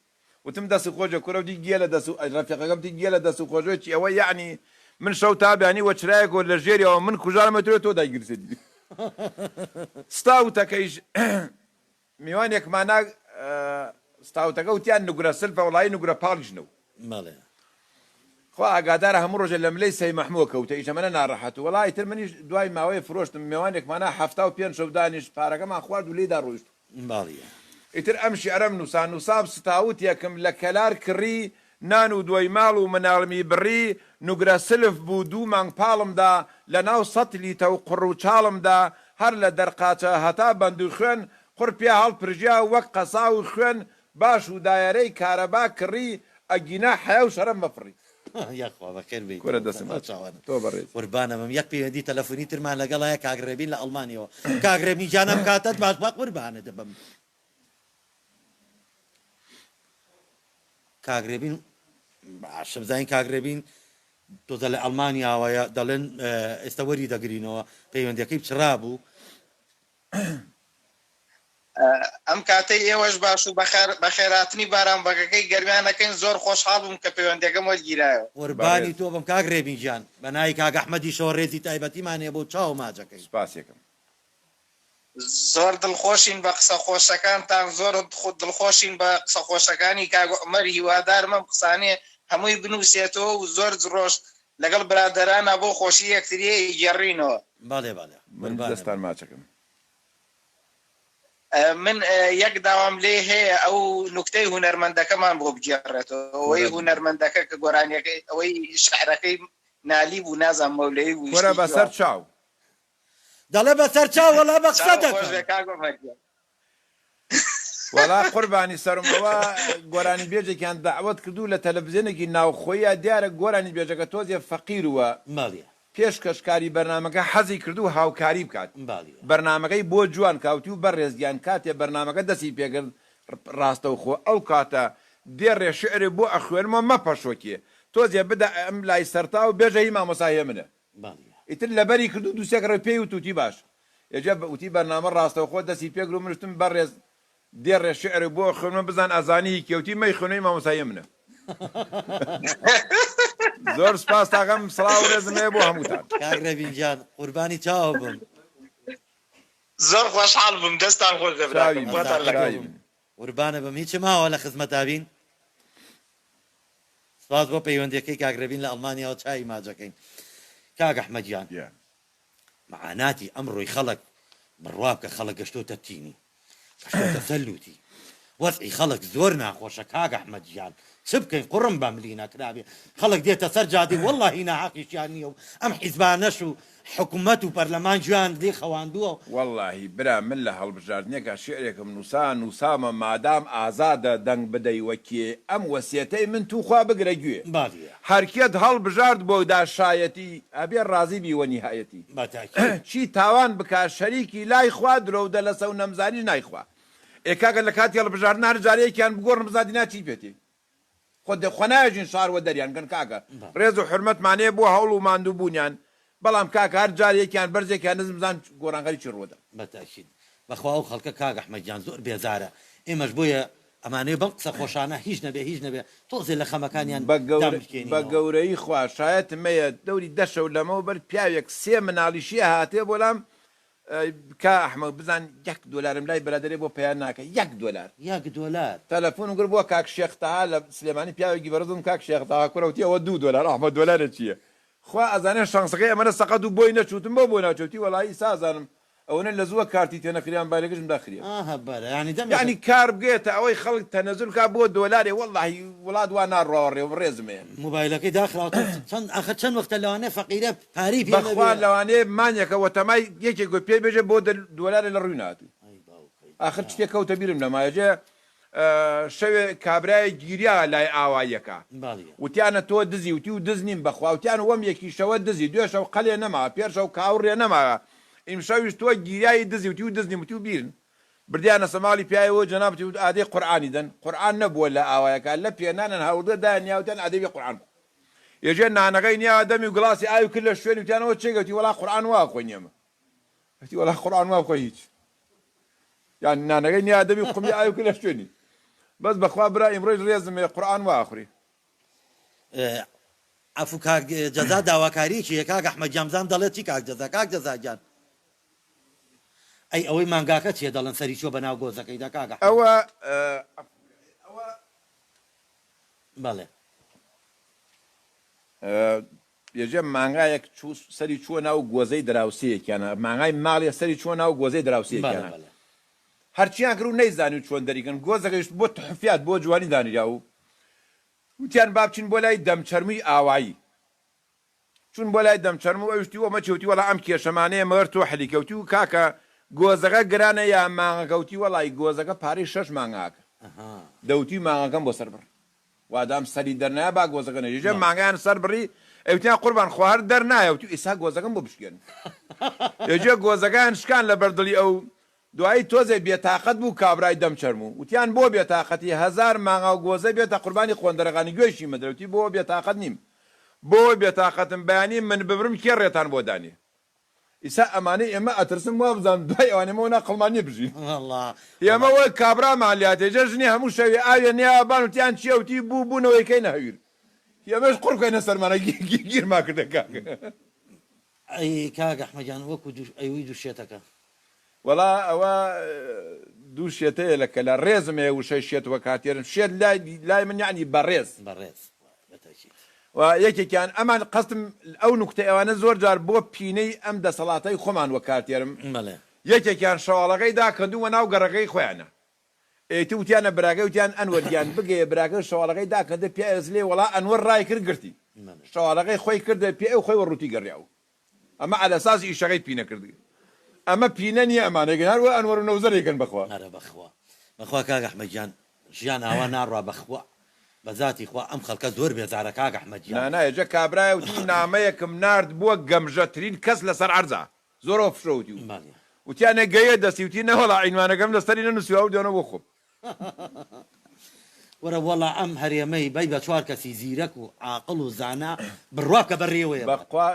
Speaker 5: وتم دەست خۆش بێ کورە وتی گێ لە دەست ڕەفیقەکەم وتی گێ لە دەست خۆش بێ چی ئەوە یەعنی من شەو تا بەیانی وە چرایەکەوە لە ژێریەوە من کوژانمە ترێ تۆ داگیرسێتی ستاوتەکەیش میوانێکمانا ستاوتەکە وتیان نوگرە سلفە وەڵایی نوگرە پاڵیش نەبوو.
Speaker 4: بەڵێ.
Speaker 5: خوا ئاگادارە هەموو ڕۆژێ لە ملەی سەی مەحمووە کەوتە ئیش ئەمەنە ناڕەحەت و وەڵا ئیتر منیش دوای ماوەیە فرۆشتم مێوانێکمانا 75 شەو دانیشت پارەکەمان خوارد و لێیدا ڕۆیشت و.
Speaker 4: بەڵێ.
Speaker 5: ئیتر ئەم شیعرەم نووسا نووسام ستاوتێکم لە کەلار کڕی نان و دۆی ماڵ و مناڵمی بڕی نوگرە سلف بوو دوو مانگ پاڵم دا لە ناو سەتلی تەو قوڕ و چاڵم دا هەر لە دەرقاچە هەتا بەندوخوێن قوڕ پیا هەڵپرژیا وەک قەساو و خوێن باش و دایەرەی کارەبا کڕی ئەگینا حەیا و شەرەف مەفڕی.
Speaker 4: یاخوا بەخێر بێیت
Speaker 5: کورە دەستم
Speaker 4: سەرچاو چاوانت
Speaker 5: تۆ بەڕێزی.
Speaker 4: قوربانەبم یەک پەیوەندی تەلەفونی ترمان لەگەڵ هەیە کاک ڕێبین لە ئەڵمانیەوە کاک ڕێبین گیان ئەم کاتەت باش بەقوربانت بم. کاک رێبین باشە بزانین کاک رێبین تۆزە لە ئەڵمانیاوەیە دەڵێن ئێستا وەری دەگرینەوە پەیوەندەکەی چرا بوو.
Speaker 16: ئەم کاتەی ئێوەش باش و بەخێراتنی بارام بەگەکەی گەرمیان ئەکەین زۆر خۆشحاڵ بووم کە پەیوەندیەکەم وەرگیرایەوە.
Speaker 4: قوربانی تۆ بم کاک رێبین گیان بەناوی کاک ئەحمەدیشەوە رێزی تایبەتیمان هەیە بۆ چاو ماجەکەی.
Speaker 5: سپاسێکم.
Speaker 16: زۆر دڵخۆشین بە قسە خۆشەکانتان زۆر دڵخۆشین بە قسە خۆشەکانی کاک عومەر هیوادارم ئەم قسانەی هەمووی بنوسێتەوە و زۆر ڕۆژ لەگەڵ برادەرانا بۆ خۆشی یەکتری ئەیگێڕینەوە.
Speaker 4: بەڵێ بەڵێ
Speaker 5: من
Speaker 4: قوربانت
Speaker 5: دەستان
Speaker 4: بم.
Speaker 5: ماچەکەم.
Speaker 16: من یەک داوام لێی هەیە ئەو نوکتەی هونەرمەندەکەمان بۆ بگێڕێتەوە ئەوەی
Speaker 5: کورە
Speaker 16: هونەرمەندەکە کە گۆرانیەکەی ئەوەی شعرەکەی نالی بوو نازانم مەولەوی بوو
Speaker 5: کورە
Speaker 16: شتێکی وا
Speaker 5: بەسەر چاو.
Speaker 4: دەڵێ بەسەرچاو وەڵا بە قسە
Speaker 16: چاو خۆش
Speaker 4: دەکەم.
Speaker 16: بێ کاک عومەر گیان.
Speaker 5: وەڵا قوربانی سەرم ئەوە گۆرانی بێژێکیان دەعوەت کردوو لە تەلەفزیۆنێکی ناوخۆیە دیارە گۆرانی بێژەکە تۆزێ فەقیروە
Speaker 4: بەڵێ.
Speaker 5: پێشکەشکاری بەرنامەکە حەزی کردوو هاوکاری بکات
Speaker 4: بەڵێ.
Speaker 5: بەرنامەکەی بۆ جوان کا وتی و بەڕێز گیان کاتێ بەرنامەکە دەستی پێکرد ڕاستەوخۆ ئەو کاتە دێڕێ شیعرێ بۆ ئەخوێنمەوە مەپەشۆکێ تۆزێ بدە ئەم لای سەرتا و بێژە هی مامۆستا هێمنە.
Speaker 4: بەڵێ.
Speaker 5: ئیتر لەبەری کرد و دووسێک ڕێ پێی وت وتی باش ئێجا وتی بەرنامە ڕاستەوخۆ دەستی پێ کرد و من وتم بەڕێز دێڕێ شیعر بۆ خوێنمە بزان ئەزانی هی کێ وتی مەی خوێنەوەی مامۆستای منە زۆر سپاس تاقم سڵاو و ڕێزم هەیە بۆ هەمووتان.
Speaker 4: کاک ڕێبین گیان قوربانی چاوە بم.
Speaker 16: زۆر خۆشحاڵ بووم دەستان خۆش بێ براکەم خواتان لەگەڵ.
Speaker 4: قوربانە بم هیچ ماوە لە خزمەتا بین؟ سپاس بۆ پەیوەندیەکەی کاک ڕێبین لە ئەڵمانیاوە چاوی ماجەکەین کاک ئەحمەد گیان مەعاناتی ئەمڕۆی خەڵک بڕوا بکە خەڵک گەشتۆتە تینی گەشتۆتە سەر لوتی وەزعی خەڵک زۆر ناخۆشە کاک ئەحمەد گیان چ بکەین قوڕم بە ملی نەکرابێ خەڵک دێتە سەر جادەی وەڵاهی ناحەقیشیان نییە و ئەم حیزبانەش و حکومەت و پەرلەمان گوێیان لێ خەواندووە.
Speaker 5: وەڵاهی برا من لە هەڵبژاردنێکا شیعرێکم نوسا نوسامە مادام ئازادە دەنگ بدەی وە کێ ئەم وەسیەتەی من توخوا بگرە گوێ هەرکێت هەڵبژارد بۆ دا شایەتی ئەبێ ڕازی بی وە نیهایەتی چی تاوان بکا شەریکی لای خوا درۆو دەلەسەو نەمزانیش نایخوا ئێ کاکە لە کاتی هەڵبژاردن هەر جارێ یەکیان بگۆڕن بزان دینا چی پێ تێ خۆ دە خۆ نایەژین شار وە دەریان کەن کاکە ڕێز و حورمەتمان هەیە بۆ هەوڵ و ماندوو بوونیان بەڵام کاکە هەر جار یەکیان بەرز یەکیان نزم بزان گۆڕانکاری چی ڕووەدا.
Speaker 4: بە تاکید. بەخوا ئەو خەڵکە کاک ئەحمەد گیان زۆر بێزارە ئێمەش بۆیە ئەمانەوێ بەم قسە خۆشانە هیچ نەبێ هیچ نەبێ تۆزێ لە خەمەکانیان
Speaker 5: بە گەورە بە
Speaker 4: دامرکێنینەوە.
Speaker 5: گەورەیی خوا شایەتم مەیە دەوری دە شەو لەمەو بەر پیاوێک سێ مناڵیشی هاتێ بۆ لام کا ئەحمەد بزان یەک دۆلارم لای برادەرێ بۆ پەیا ناکە یەک دۆلار.
Speaker 4: یەک دۆلار.
Speaker 5: تەلەفونم کرد بۆ کاک شێخ تەها لە سلێمانی پیاوێکی بەڕێز وتم کاک شێخ تەها کورە وتی ئەوە دوو دۆلار ئەحمەد دۆلارێ چیە خوا ئەزانێ شانسەکەی ئەمەنە سەقەت و بۆی نەچوو وتم بۆ بۆ ناچێ وتی وەڵایی ئیستا ئەزانم ئەوەنە لە زووە کارتی تێنەکریان بایلەکەشم داخریا.
Speaker 4: ئاها بەرە یانی دەمێکە.
Speaker 5: یانی کار بگەیەتە ئەوەی خەڵک تەنەزول کا بۆ دۆلارێ وەڵاهی وڵات وا ناڕواوە ڕێ ڕێزم هەیە.
Speaker 4: مۆبایلەکەی داخراوە چەند ئاخر چەند وەختە لەوانەیە فەقیرە پارەی پێ
Speaker 5: بەخوا
Speaker 4: نەبێ.
Speaker 5: لەوانەیە مانگێکە وەتەمای یەکێک بێ پێی بێژێ بۆ دە دۆلارێ لە ڕووی نەهاتووی ئاخر شتێک کەوتە بیرم نەمایە شەوێ کابرایەک گیریا لای ئاواییەکە وتیانە تۆ دزی وتی و دز نیم بەخوا وتیان وەم یەکی شەوە دزی دوێ شەو قەلێ نەما پێر شەو کاوڕێ نەما ئیمشەویش تۆ گیریایی دزی وتی و دز نیم وتی و بیرن بردیانە سەماڵی پیاوێ جەنابتی وت ئادەی قورعانی دەن قورعان نەبووە لە ئاوایەکە لە پێنانن هاوردە دایان نیاوتیان ئادەی بێ قورعان بخۆ یەژێ نانەکەی نیا دەمی و گڵاسی ئاوی کرد لە شوێنی وتیان ئەوە چێ گەوتی وەڵا قورعان وا خۆین ئێمە وتی وەڵا قورعان وا خۆی هیچ یان نانەکەی نیا دەمی قومی ئاوی کرد لە شوێنی بەس بەخوا برا ئیمڕۆیش ڕێزم هەیە قورعان وا ئەخوری.
Speaker 4: عەفو کاک جەزا داواکاریەکی هەیە کاک ئەحمەد گیان بزانم دەڵێت چی کاک جەزا کاک جەزا گیان ئەی ئەوەی مانگاکە چیە دەڵێن سەری چوە بەناو گۆزەکەیدا کاک ئەحمەد.
Speaker 5: ئەوە ئەوە.
Speaker 4: بەڵێ.
Speaker 5: بێژە مانگایەک چوو سەری چووە ناو گۆزەی دراوسێیەکیانە مانگای ماڵێ سەری چووە ناو گۆزەی
Speaker 4: بەڵێ
Speaker 5: دراوسێیەکیانە
Speaker 4: بەڵێ.
Speaker 5: هەرچیان کرد و نەیزانی چۆن دەریکەن گۆزەکەیش بۆ تحفیات بۆ جوانی دانرا و وتیان با بچین بۆ لای دەمچەرمووی ئاوایی چوون بۆ لای دەمچەرموو ئەویش وتی ئەمە چیە وتی وەڵا ئەم کێشەمانەیە مەگەر تۆ حەلی کە وتی و کاکە گۆزەکە گرانە یا مانگەکە وتی وەڵای گۆزەکە پارەی شەش مانگاکە دەوتی مانگەکەم بۆ سەر بڕ وادام سەری دەرنایە با گۆزەکە نەژێ جا مانگایان سەر بڕی ئەوتیان قوربان خۆ هەر دەرنایە وتی ئیسا گۆزەکەم بۆ بشکێن ئێجێ گۆزەکەیان شکان لەبەر دڵی ئەو دوایی تۆزێ بێتاقەت بوو کابرای دەم چەرموو وتیان بۆ بێتاقەتی هەزار مانگا و گۆزە بێتە قوربانی قۆندەرەغانی گوێیشی مەدرێ وتی بۆ بێتاقەت نیم بۆ بێتاقەتم بەیانی من بمرم کێ ڕێتان بۆ دانێ ئیسا ئەمانەی ئێمە ئەترسم وابزانم دوای ئەوان ئێمە وەنا قڵمان نیە بژین
Speaker 4: وەڵا
Speaker 5: ئێمە وەک کابرامان لاتێ جەژنی هەموو شەوێ ئاوێ نیا بان وتیان چیە وتی بوو بوونەوەی کەینە هەویر ئێمەش قوڕ بکەینە سەرمانە گیرمان کردە کاکە.
Speaker 4: ئەی کاک ئەحمە گیان وەکو دوو ئەیوی دوو شێتەکە.
Speaker 5: وەڵا ئەوە دوو شێتەیە لە کەلە ڕێزم هەیە وشەی شێت وەکارتێرم شێت لای لای من یەعنی بەڕێز.
Speaker 4: بەڕێز بە تەئکید.
Speaker 5: و یەکێکیان ئەمان قەستم ئەو نوکتە ئەوانە زۆر جار بۆ پینەی ئەم دەسەڵاتەی خۆمان وەکارتێرم
Speaker 4: بەڵێ.
Speaker 5: یەکێکیان شەواڵەکەی داکەندوومە ناو گەڕەکەی خۆیانە ئێ وتیانە براکەی وتیان ئەنوەر گیان بگەیە براکەی شەواڵەکەی داکەندە پێ ئەزلێ وەڵا ئەنوەر ڕایکرد گرتی شەواڵەکەی خۆی کردە پێ ئەو خۆی وە ڕووتی گەڕیاو ئەمە عەلەساس ئیشەکەی پینە کردگە ئەمە پینە نیە ئەمانەیکەن هەر وە ئەنوەر و نەوزەرەیکەن بەخوا.
Speaker 4: ئەرە بەخوا بەخوا کاک ئەحمەد گیان ژیان ئاوا ناڕوا بەخوا بەزاتی خوا ئەم خەڵکە زۆر بێزارە کاک ئەحمەد گیان.
Speaker 5: نا نا ئێجە کابرایە وتی نامەیەکم نارد بووە گەمژەترین کەس لەسەر عەرزا زۆرەوە فشۆ وتی و وتیانە گەیە دەستی وتی نەوەڵا عینوانەکەم لەسەری نەنوسیوە ئەو دێنەوە بۆ خۆم.
Speaker 4: وەرە وەڵا ئەم هەرێمەی بەی بە چوار کەسی زیرەک و عاقڵ و زانا بڕوا بکە بەڕێوەیە بات.
Speaker 5: بەخوا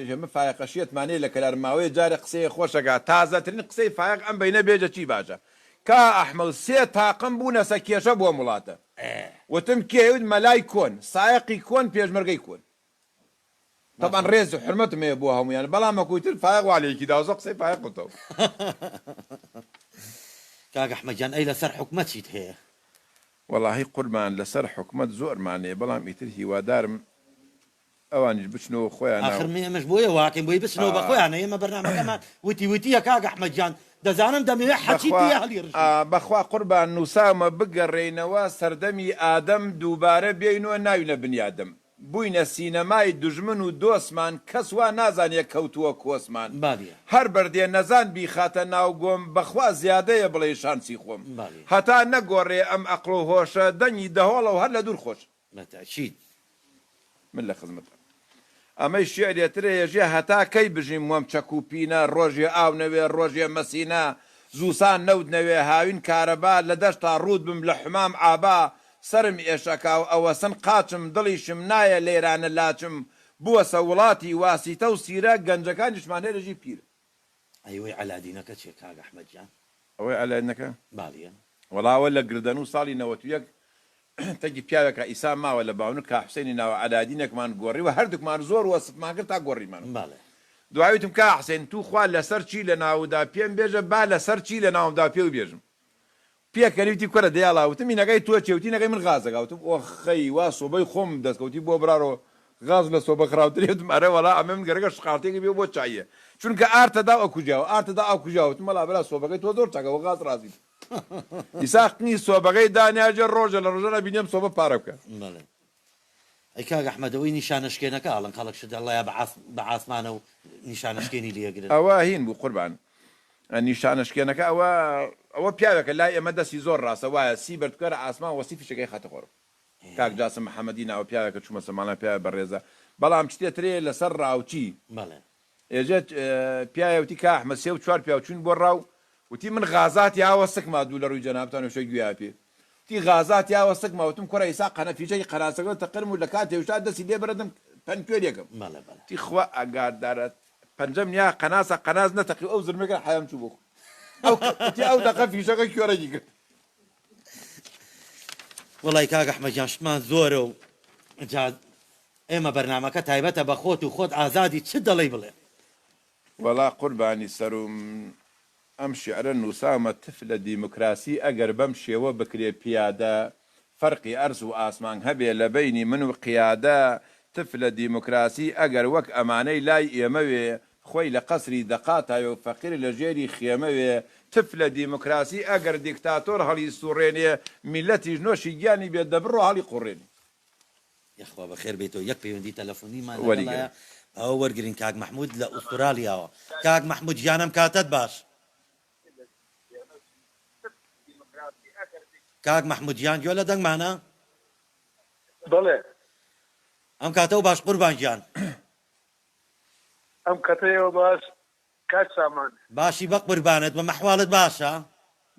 Speaker 5: ئێمە فایەقە شێتمان هەیە لە کەلار ماوەیە جارێ قسەیە خۆشەکا تازەترین قسەی فایەق ئەم بەینە بێژە چی باشە کا ئەحمەو سێ تاقم بوونەسە کێشە بۆ ئەم وڵاتە وتم کێ وت مەلای کۆن سایەقی کۆن پێشمەرگەی کۆن تەبعەن ڕێز و حورمەتم هەیە بۆ هەموویان بەڵام وەکوی تر فایەق وا لێکی داوە قسەی فایەق وتەوە.
Speaker 4: کاک ئەحمەد گیان ئەی لەسەر حکومەت چیت هەیە؟
Speaker 5: وەڵاهی قوربان لەسەر حکومەت زۆرمان هەیە بەڵام ئیتر هیوادارم ئەوانیش بچنەوە خۆیانا
Speaker 4: ئاخر و. ئێمەش بۆیە واکەین بۆی بچنەوە بە خۆیانە ئێمە بەرنامەکەمان وتی وتیە کاک ئەحمەد گیان دەزانم دەمەوێ حەچی
Speaker 5: بەخوا
Speaker 4: پێ هەڵیڕژی.
Speaker 5: ئا بەخوا قوربان نوساومە بگەڕێینەوە سەردەمی ئادەم دووبارە بێینۆ ناوینە بنیادەم بووینە سینەمای دوژمن و دۆستمان کەس وا نازانێ کەوتووە کۆسمان هەر بەردێ نەزان بیخاتە ناو گۆم بەخوا زیادەیە بڵێی شانسی خۆم هەتا نەگۆڕێ ئەم ئەقڵ و هۆشە دەنگی دەهۆڵە و هەر لە دوور خۆشە.
Speaker 4: بە تەئکید.
Speaker 5: من لە خزمەتم. ئەمەی شیعرێ ترە یەژێ هەتا کەی بژیم وەم چەک و پینە ڕۆژێ ئاو نەوێ ڕۆژێ مەسینە زووسان نەوت نەوێ هاوین کارەبا لە دەشتا ڕووت بم لە حومام عابا سەرم ئێش ئەکا و ئەوەسن قاچم دڵیشم نایە لەیرانە لاچم بووەسە وڵاتی واسیتە و سیرە گەنجەکانیشمان هەر ژی پیرە.
Speaker 4: ئەی ئەوەی عەلادینەکە چیە کاک ئەحمەد گیان؟
Speaker 5: ئەوەی عەلادینەکە؟
Speaker 4: باڵیە.
Speaker 5: وەڵا ئەوە لە گردەنوو ساڵی 91 تەکی پیاوێکە ئیسا ماوە لە باونک کا حوسێنی ناوە عەلادینێکمان گۆڕیوە هەردووکمان زۆر وەسفمان کرد تا گۆڕیمان.
Speaker 4: بەڵێ.
Speaker 5: دوای وتم کا حسێن توخوا لەسەر چی لە ناودا پێم بێژە با لەسەر چی لە ناومدا پێو بێژم. پێکەنی وتی کورە دەیاڵا وتم ئینەکەی تۆ چیە وتی ئینەکەی من غازەکە وتم ئۆخەی وا سۆبەی خۆمم دەست کەوت وتی بۆ برارۆ غاز لە سۆبە خراپترە وتم ئەرێ وەڵا ئەمە من گەرەکە شقارتەیەکی بێ بۆ چاییە چونکە ئارتە داو ئەکوژیاوە ئارتە دا ئاکوژیاوە وتم وەڵا برا سۆبەکەی تۆ زۆر چاکە وە غاز ڕازی بوو ئیسا قنی سۆبەکەی دانیاجێ ڕۆژە لە ڕۆژانە بینیم سۆبە پارە بکە.
Speaker 4: بەڵێ ئەی کاک ئەحمەد ئەوەی نیشانەشکێنەکە ئەڵێن خەڵک شت ئەڵێ بە عاسمانە و نیشانەشکێنی لێ ئەگرن.
Speaker 5: ئەوە هین بوو قوربان نیشانەشکێنەکە ئەوە ئەوە پیاوێکە لای ئێمە دەستی زۆر ڕاستە وایە سی بەرد بکەرە ئاسمان وەسی فیشەکەی خاتە خۆرەوە کاک جاسم محەمەدی ناوە پیاوێکە چوومە سەماڵان پیاوێ بەڕێزە بەڵام شتێ ترێ لەسەر ڕاوچی
Speaker 4: بەڵێ.
Speaker 5: ئێجێ پیاوێ وتی کا ئەحمەد سێ و چوار پیاو چووین بۆ ڕاو وتی من غازاتی ئاوە سکما دوو لە ڕووی جەنابتان وشە گوێیا پێ وتی غازاتی ئاوە سکما وتم کوڕە ئیسا قەنە فیشەکی قەناسەکە تەقرم و لە کاتێ وشتا دەستی لێ بەرەدم پەنکوێ لێکەم
Speaker 4: بەڵێ بەڵێ.
Speaker 5: وتی خوا ئاگادارە پەنجەم نیا قەناسە قەناس نەتەقی و ئەو زرمەی کرد حەیام چوو بۆ خۆی ئەو وتی ئەو دەقە فیشەکە کوێرەکی کرد.
Speaker 4: وەڵای کاک ئەحمەد گیان شتمان زۆرە و جا ئێمە بەرنامەکە تایبەتە بە خۆت و خۆت ئازادی چ دەڵێی بڵێ.
Speaker 5: وەڵا قوربانی سەروم ئەم شیعرە نوساومە تف لە دیموکراسی ئەگەر بەم شێوە بکرێ پیادە فەرقی ئەرز و ئاسمان هەبێ لە بەینی من و قیادە تف لە دیموکراسی ئەگەر وەک ئەمانەی لای ئێمەوێ خۆی لە قەسری دەقاتاوێ و فەقیر لە ژێری خێمەوێ تف لە دیموکراسی ئەگەر دیکتاتۆر هەڵیسوڕێنێ میللەتیش نۆشی گیانی بێ دەبڕۆ هەڵیقوڕێنێ.
Speaker 4: یەخوا بەخێر بێیتەوە یەک پەیوەندی تەلەفۆنیمان لەگەڵایە
Speaker 5: وەریگرە.
Speaker 4: ئەوە وەرگرین کاک مەحمود لە ئوسترالیاوە کاک مەحمود گیان ئەم کاتەت باش. کاک مەحمود گیان گوێ لە دەنگمانە؟
Speaker 14: بەڵێ.
Speaker 4: ئەم کاتەو باش قوربان گیان.
Speaker 14: ئەم کەتەیەوە باش کاک سامان.
Speaker 4: باشی بەقوربانت بم ئەحواڵت باشە؟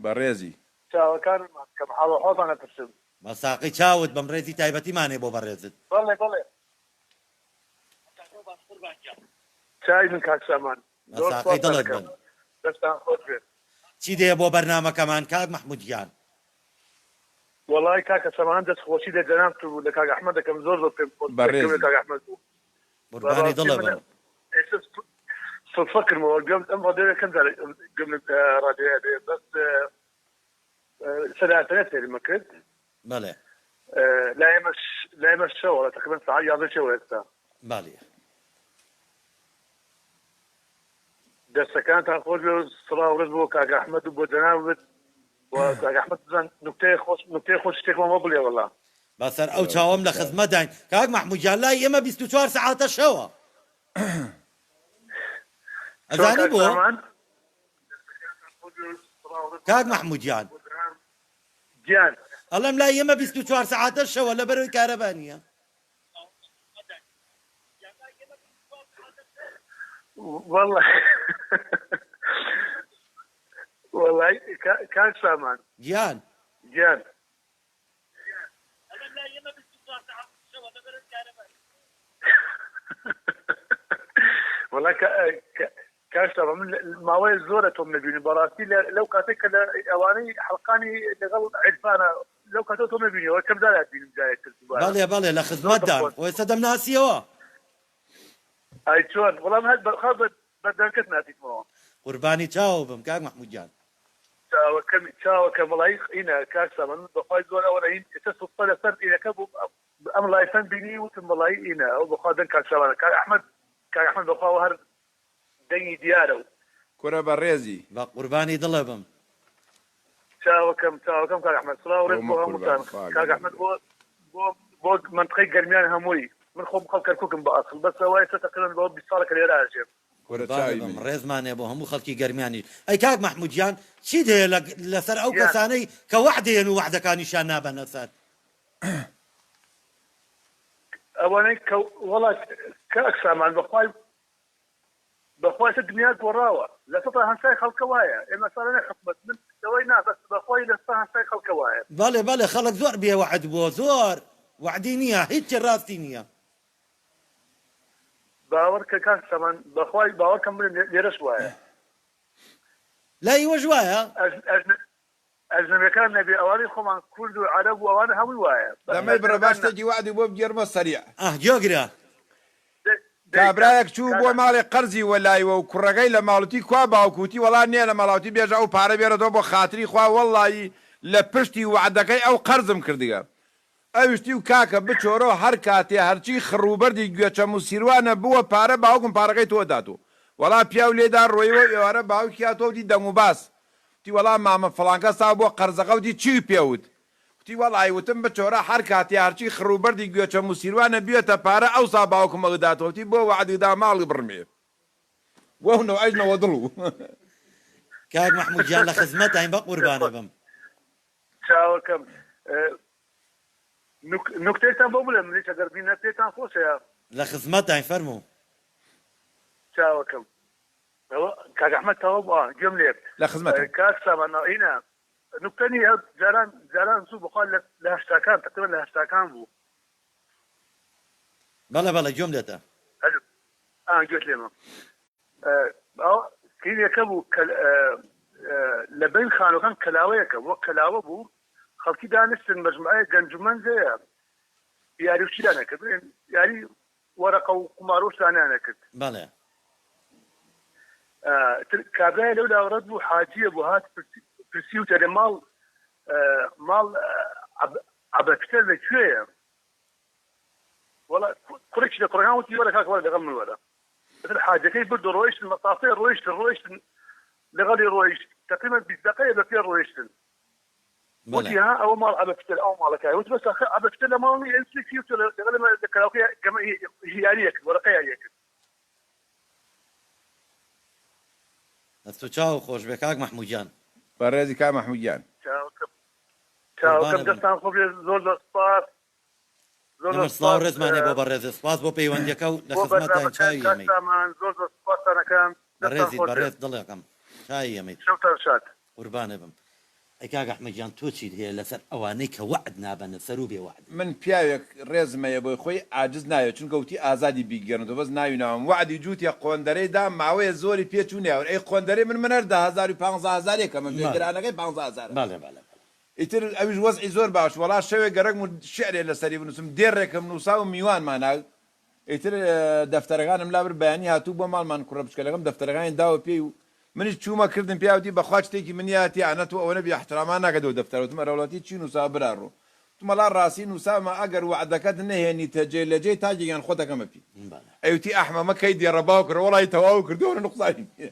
Speaker 5: بەڕێزی.
Speaker 14: چاوەکانت ماچ کەم حاڵ و حۆڵتان ئەپرسم.
Speaker 4: بە ساقی چاوت بم ڕێزی تایبەتیمان هەیە بۆ بەڕێزت.
Speaker 14: بەڵێ بەڵێ چای من کاک سامان
Speaker 4: بە
Speaker 14: زۆر
Speaker 4: ساقی
Speaker 14: سوپاستان
Speaker 4: دڵت
Speaker 14: ئەکەم
Speaker 4: بم.
Speaker 14: دەستان خۆش بێت.
Speaker 4: چی دێ بۆ بەرنامەکەمان کاک مەحمود گیان؟
Speaker 14: وەڵای کاکە سامان دەست خۆشی لە جەنابت و لە کاک ئەحمەد دەکەم زۆر زۆر پێم خۆش بوو گوێم لە
Speaker 5: بەڕێزی.
Speaker 14: کاک ئەحمەد بوو
Speaker 4: قوربانی
Speaker 14: بەڕاستی
Speaker 4: دڵت
Speaker 14: من
Speaker 4: بم.
Speaker 14: ئێستا سوتفە کردمەوە گوێم ئەم ڕادیۆیە کەم جار گوێم لە ڕادیۆیە بێ بەس سەر ئەنتەرنێت سەیرم ئەکرد.
Speaker 4: بەڵێ.
Speaker 14: لای ئێمەش لای ئێمەش شەوە تەقریبەن سەعات یازدەی شەوە ئێستا.
Speaker 4: بەڵێ.
Speaker 14: دەستەکانتان خۆش بێ و سڵاو ڕێز بۆ کاک ئەحمەد و بۆ جەنابت و کاک ئەحمەد بزان نوکتەیە خۆش نوکتەی خۆش شتێکمان بۆ بڵێ وەڵا.
Speaker 4: بەسەر ئەو چاوەم لە خزمەتداین کاک مەحمود گیان لای ئێمە 24 سەعاتە شەوە.
Speaker 14: چۆن
Speaker 4: ئەزانی
Speaker 14: کاک
Speaker 4: بۆ؟
Speaker 14: سامان؟
Speaker 4: کاک مەحمود گیان.
Speaker 14: گیان.
Speaker 4: ئەڵێم لای ئێمە 24 سەعاتە شەوە لەبەرئەوەی کارەبا نییە.
Speaker 14: وەڵا وەڵای کاک سامان
Speaker 4: گیان.
Speaker 14: گیان. وەڵا کاک سامان من ماوەیە زۆرە تۆم نەبینی بەڕاستی لەو کاتێک کە لە ئەوانەی حەڵقانی لەگەڵ عیرفانە لەو کاتەوە تۆم نەبینیەوە کەم جار بینم جارێک تر
Speaker 4: دووبارە بەڵێ بەڵێ لە
Speaker 14: زۆر
Speaker 4: خزمەتدام
Speaker 14: دڵخۆش
Speaker 4: خۆ ئێستا دەمناسیەوە.
Speaker 14: ئای چۆن وەڵام هەر بەخوا بە بە دەنکەت ناسیتمەوە.
Speaker 4: قوربانی چاوو بم کاک مەحمود گیان.
Speaker 14: چاوەکەم چاوەکەم وەڵایی ئینە کاک سامان من بەخوای زۆر ئەوە ئەین ئێستا سوتفە لەسەر ئینەکە بووم ئەم لایفەم بینی وتم وەڵایی ئینە ئەو بەخوا دەنگ کاک سامانە کاک ئەحمەد کاک ئەحمەد بەخوا ئەوە هەر دەنگی دیارە و.
Speaker 5: کورە بەڕێزی.
Speaker 4: بە قوربانی دڵە بم.
Speaker 14: چاوەکەم چاوەکەم کاک ئەحمەد سڵاو ڕێز
Speaker 5: ئەومە
Speaker 14: بۆ
Speaker 5: قوربان
Speaker 14: هەمووتان
Speaker 5: خوا
Speaker 14: کاک
Speaker 5: گەورەت
Speaker 14: ئەحمەد
Speaker 5: بێ.
Speaker 14: بۆ بۆ بۆ مەنتقەی گەرمیان هەمووی من خۆم خەڵک کەرکوکم بە ئەسڵ بەس ئەوە ئێستا تەقریبەن بەوە 20 ساڵە کە لێرە ئەژێم.
Speaker 5: کورە
Speaker 4: قوربانت
Speaker 5: چاوی
Speaker 4: بم
Speaker 5: منی.
Speaker 4: ڕێزمان هەیە بۆ هەموو خەڵکی گەرمیانیش ئەی کاک مەحمود گیان چیت هەیە لە لەسەر ئەو
Speaker 14: گیان.
Speaker 4: کەسانەی کە وەعدەیەن و وەعدەکانیشیان نابەنە سەر؟
Speaker 14: ئەوانەی کە وەڵا کاک سامان بەخوای بەخوا ئێستا دنیا گۆڕاوە لە سەتا هەشتای خەڵکە وایە ئێمە ساڵانە حکومەت من لەوەی نا بەس بەخوای لە سەتا هەشتای خەڵکە وایە.
Speaker 4: بەڵێ بەڵێ خەڵک زۆر بێ وەعد بووە زۆر وەعدی نیە هیچی ڕاستی نیە.
Speaker 14: باوەڕ کە کاک سامان بەخوای باوەڕ کەم بڵێم لێرەش وایە.
Speaker 4: لای ئیوەش وایە؟
Speaker 14: ئەژ ئەژ ئەجنەبیەکان نەبێ ئەوانەی خۆمان کورد و عەرەب و ئەوانە هەمووی وایە بەس
Speaker 5: دەمەی بڕە با
Speaker 14: ئەجنەبەکان نا.
Speaker 5: شتێکی وەعدی بۆ بگێڕمە سەریع.
Speaker 4: ئاه گوێگرە.
Speaker 14: دەی دەی کاک
Speaker 5: کابرایەک چوو
Speaker 14: کاک
Speaker 5: بۆ
Speaker 14: ئەحمەد.
Speaker 5: ماڵێ قەرزی وەلایوە و کوڕەکەی لە ماڵ وتی کوا باوک وتی وەڵا نیە لە ماڵا وتی بێژە ئەو پارە بێرەتەوە بۆ خاتری خوا وەڵڵایی لە پشتی وەعدەکەی ئەو قەرزم کردگە ئەویش تی و کاکە بچۆرۆ هەر کاتێ هەرچی خڕ و بەردی گوێچەم و سیروانە بووە پارە باوکم پارەکەی تۆ داتۆ وەڵا پیاو لێدا ڕۆیوە ئێوارە باوکی هاتۆ وتی دەنگ و باس وتی وەڵا مامە فڵانکەس تا بۆ قەرزەکە وتی چیو پێ وت وتی وەڵای وتم بچۆرە هەر کاتێ هەرچی خڕ و بەردی گوێچەم و سیروانە بیێتە پارە ئەوسا باوکم ئەگداتۆ وتی بۆ وەعدی دا ماڵی بڕمێ وەو نەوعەیش نەوە دڵ و.
Speaker 4: کاک مەحمود گیان لە خزمەتاین بەقوربانت بم.
Speaker 14: چاوەکەم نوکتەیەکتان بۆ بڵێم منیش ئەگەر بینە پێتان خۆشە یا.
Speaker 4: لە خزمەتداین فەرموو.
Speaker 14: چاوەکەم ئەوە کاک ئەحمەد تەواو بوو ئا گوێم لێ
Speaker 5: لە خزمەتم.
Speaker 14: کاک سامان ئینە نوکتە نیە جاران جاران زوو بەخوا لە لە هەشتاکان تەقریبا لە هەشتاکان بوو.
Speaker 4: بەڵێ بەڵێ گوێم لێتە.
Speaker 14: ئەلو ئا گوێت لێمە ئەوە فیلێکە بوو کە لە بەین خانووەکان کەلاوەیەکە وەک کەلاوە بوو خەڵکی دانیشتن مەجموعەیەک گەنج و مەنج هەیە یاری و چیان ئەکرد یاری وەرەقە و قومار و شتانیان ئەکرد.
Speaker 4: بەڵێ.
Speaker 14: تر کابرای لەو لاوە ڕەت بوو حاجیە بوو هات پرسی وتی ئەرێ ماڵ ماڵ عەبەکتەر لە کوێیە؟ وەڵا کوڕێکی لە کوڕەکان وتی وەرە کاکە وەرە لەگەڵ من وەرە. ئیتر حاجەکەی برد و ڕۆیشتن مەسافەی ڕۆیشتن ڕۆیشتن لەگەڵی ڕۆیشت تەقریبەن 20 دەقەیە بە پێ ڕۆیشتن وتی ها ئەوە ماڵ عەبە فکر ئەو ماڵەکە وتی بەس ئاخر عەبە فکر لە ماڵ نییە ئەوی چی وتی لەگەڵ ئێمە لە کەلاوکەی گەمە یارییە کرد وەرەقە یارییە کرد.
Speaker 4: دەست و چاوو خۆش بێ کاک مەحموو گیان.
Speaker 5: بەڕێزی کاک مەحموو گیان.
Speaker 14: چاوەکەم چاوەکەم
Speaker 4: قوربانت بم.
Speaker 14: دەستان خۆش بێ زۆر زۆر سپاس زۆر
Speaker 4: ئێمەش
Speaker 14: زۆر
Speaker 4: سڵاو
Speaker 14: سپاس
Speaker 4: ڕێزمان هەیە بۆ بەڕێزت سپاس بۆ پەیوەندیەکە و لە
Speaker 14: بۆ
Speaker 4: خزمەتداین
Speaker 14: بەرنامەکەت
Speaker 4: چاوی
Speaker 14: کاک
Speaker 4: ئێمەی.
Speaker 14: سامان زۆر زۆر سپاستان ئەکەم دەستان
Speaker 4: بەڕێزیت
Speaker 14: خۆش بێ.
Speaker 4: بەڕێز دڵەکەم چاوی ئێمەیت.
Speaker 14: شەوتان شاد.
Speaker 4: قوربانت بم. ئەی کاک ئەحمەد گیان تۆ چیت هەیە لەسەر ئەوانەی کە وەعد نابەنە سەر و بێ وەعدن؟
Speaker 5: من پیاوێک ڕێزم هەیە بۆی خۆی عاجز ناوێ چونکە وتی ئازادی بیگێڕنەوە بەس ناوی ناوم وەعدی جووتێ قۆندەرەی دا ماوەیە زۆری پێ چوو نەیاورد ئەی قۆندەرەی من من هەر دە هەزارو پانزە هەزارێ کەمە بێ گرانەکەی پانزە هەزارە.
Speaker 4: بەڵێ بەڵێ بەڵێ.
Speaker 5: ئیتر ئەویش وەزعی زۆر باش وەڵا شەوێک گەرەکم و شیعرێ لەسەری بنووسم دێڕێکم نووسا و میوانمان هات ئیتر دەفتەرەکانم لابرد بەیانی هاتوو بۆ ماڵمان کوڕە بچکەلەکەم دەفتەرەکانی داوە پێی و منیش چوومە کردم پێیا وتی بەخوا شتێکی منیاتی ئانە تۆ ئەوەنە بێ ئیحترامان ناکەی دەو دەفتەرە وتم ئەرەوەڵا تی چی نووساوە برا ڕۆ وتم وەڵا ڕاستی نووساومە ئەگەر وەعدەکەت نەهێنیتە جێ لە جێی تاجێکیان خۆت ئەکەمە پی ئەیوتی ئەحمە مە کەی دێڕە باوکرە وەڵای تەواو کردووە ئەوەنە نوقسانی نییە.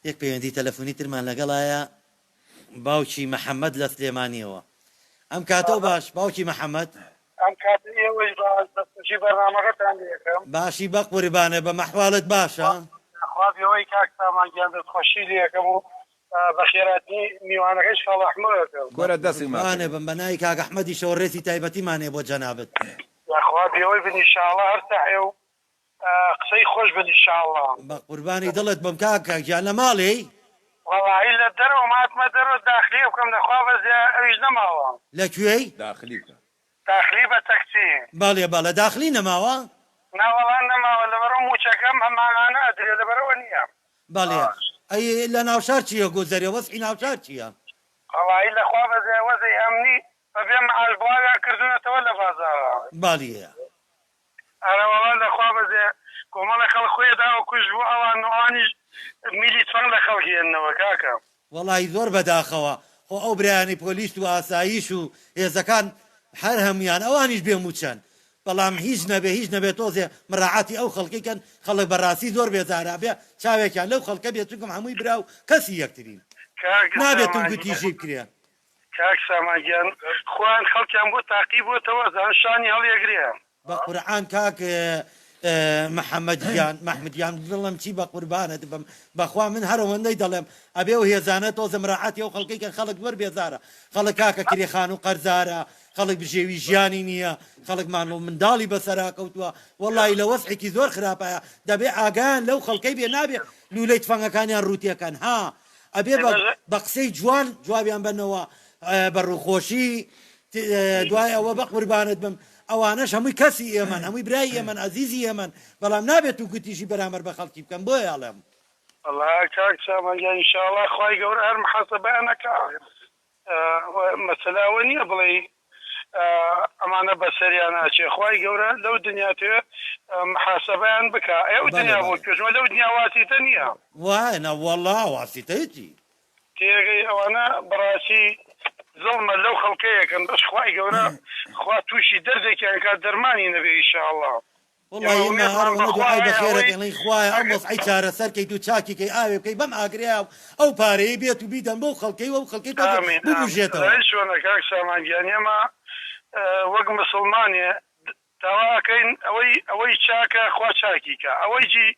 Speaker 4: یەک پەیوەندی تەلەفونی ترمان لەگەڵایە باوکی محەمەد لە سلێمانیەوە ئەم کاتەو باش باوکی محەمەد.
Speaker 10: ئەم کاتەی ئێوەش باش دەستخۆشی بەرنامەکەتان لێ ئەکەم.
Speaker 4: باشی بەقوربانت بم ئەحواڵت باشە؟
Speaker 10: خوا بێوەی کاک سامان گیان دەستخۆشی لێ ئەکەم و بەخێرهاتنی میوانەکەش خاڵ ئەحمەد ئەکەم.
Speaker 5: کورە دەسک ماچ
Speaker 4: قوربانت بم بەناوی کاک ئەحمەدیشەوە ڕێزی تایبەتیمان هەیە بۆ جەنابت.
Speaker 10: یاخوا بێوەی بن ئیشاڵا هەر سەحێ و قسەی خۆش بن ئیشاڵا.
Speaker 4: بەقوربانی دڵت بم کاکە گیان لە ماڵێی؟
Speaker 10: وەڵاهی لە دەرەوەم هاتمە دەرەوە داخلیە بکەم لەخوا بەزیا ئەویش نەماوە.
Speaker 4: لە کوێی؟
Speaker 5: داخلی بکە.
Speaker 10: داخلی بە تەکسی.
Speaker 4: بەڵێ بەڵێ داخلی نەماوە؟
Speaker 10: نا وەڵا نەماوە لەبەرئەو موچەکەم هە مانگانە ئەدرێ لەبەرئەوە نیە.
Speaker 4: بەڵێ ئەی لە ناوشار چیە گوزەرێ وەزعی ناوشار چیە؟
Speaker 10: وەڵایی لە خوا بەزێ وەزعی ئەمنی بە بێ معاش بڵاویان کردونەتەوە لە بازاڕا.
Speaker 4: بەڵێ.
Speaker 10: ئەرەوەڵا لە خوا بەزێ کۆمەڵێ خەڵک خۆی داوە کوشت بۆ ئەوان و ئەوانیش میلی تفەنگ لە خەڵک هێننەوە کاکە.
Speaker 4: وەڵاهی زۆر بەداخەوە خۆ ئەو برایانەی پۆلیس و ئاسایش و هێزەکان هەر هەموویان ئەوانیش بێ موچەن بەڵام هیچ نەبێ هیچ نەبێ تۆزێ مراعاتی ئەو خەڵکەی کەن خەڵک بەڕاستی زۆر بێزارە ئەبێ چاوێکیان لەو خەڵکە بێ چونکم هەمووی برا و کەسی یەکترین
Speaker 10: کاک
Speaker 4: نابێ
Speaker 10: سامان
Speaker 4: توند و
Speaker 10: گیان.
Speaker 4: تیژی بکرێ.
Speaker 10: کاک سامان گیان خۆیان خەڵکیان بۆ تاقی بۆتەوە ئەزانن شانی هەڵیەگرێ.
Speaker 4: بەقورعان کاک محمد گیان محمد گیان بڵێم چی بەقوربانت بم بەخوا من هەر ئەوەندەی دەڵێم ئەبێ ئەو هێزانە تۆزە مراعاتی ئەو خەڵکەی کەن خەڵک زۆر بێزارە خەڵک کاکە کرێ خانوو قەرزارە خەڵک بژێوی ژیانی نییە خەڵک مانڵ منداڵی بەسەرا کەوتووە وەڵی لە وەزعێکی زۆر خراپایە دەبێ ئاگایان لەو خەڵکەی بێ نابێ لولەی تفەنگەکانیان ڕووتێکەن ها ئەبێ بە بە قسەی جوان جوابیان بەنەوە بە ڕووخۆشی دوای ئەوە بەقوربانت بم ئەوانەش هەمووی کەسی ئێمەن هەمووی برای ئێمەن ئەزیزی ئێمەن بەڵام نابێت و گوتیشی بەرامبەر بە خەڵکی بکەن بۆیە ئەڵێم.
Speaker 10: وەڵا کاک سامان گیان ئینشاڵا خوای گەورە هەر محاسەبەیان ئەکا مەسەلە ئەوە نیە بڵێی ئەمانە بەسەریان ئەچێ خوای گەورە لەو دنیا توێ محاسەبەیان بکا ئەی ئەو دنیا بۆ کوێ لەو دنیا واسیتە نیە.
Speaker 4: وایە نا وەڵا واسیتە چی.
Speaker 10: تێگەی ئەوانە بەڕاستی زوڵمە لەو خەڵکەیەکەن بەس خوای گەورە خوا توشی دەردێکیان کات دەرمانی نەبێ ئیشاڵا
Speaker 4: وەڵا ئێمە هەر ئەوەنە دوعای بەخێرەکەین ئەڵێین خوایە ئەم وەزعەی چارەسەر کەیت و چاکی کەی ئاوێ بکەی بەم ئاگرەیا و ئەو پارەیەی بێت و بیدەن بەو خەڵکەی و ئەو خەڵکەی تۆزێ
Speaker 10: ئامین ئامین
Speaker 4: ببوژێتەوە.
Speaker 10: زانی چۆنە کاک سامان گیان ئێمە وەک مسوڵمانێ داوا ئەکەین ئەوەی ئەوەی چاکە خوا چاکی کا ئەوەیشی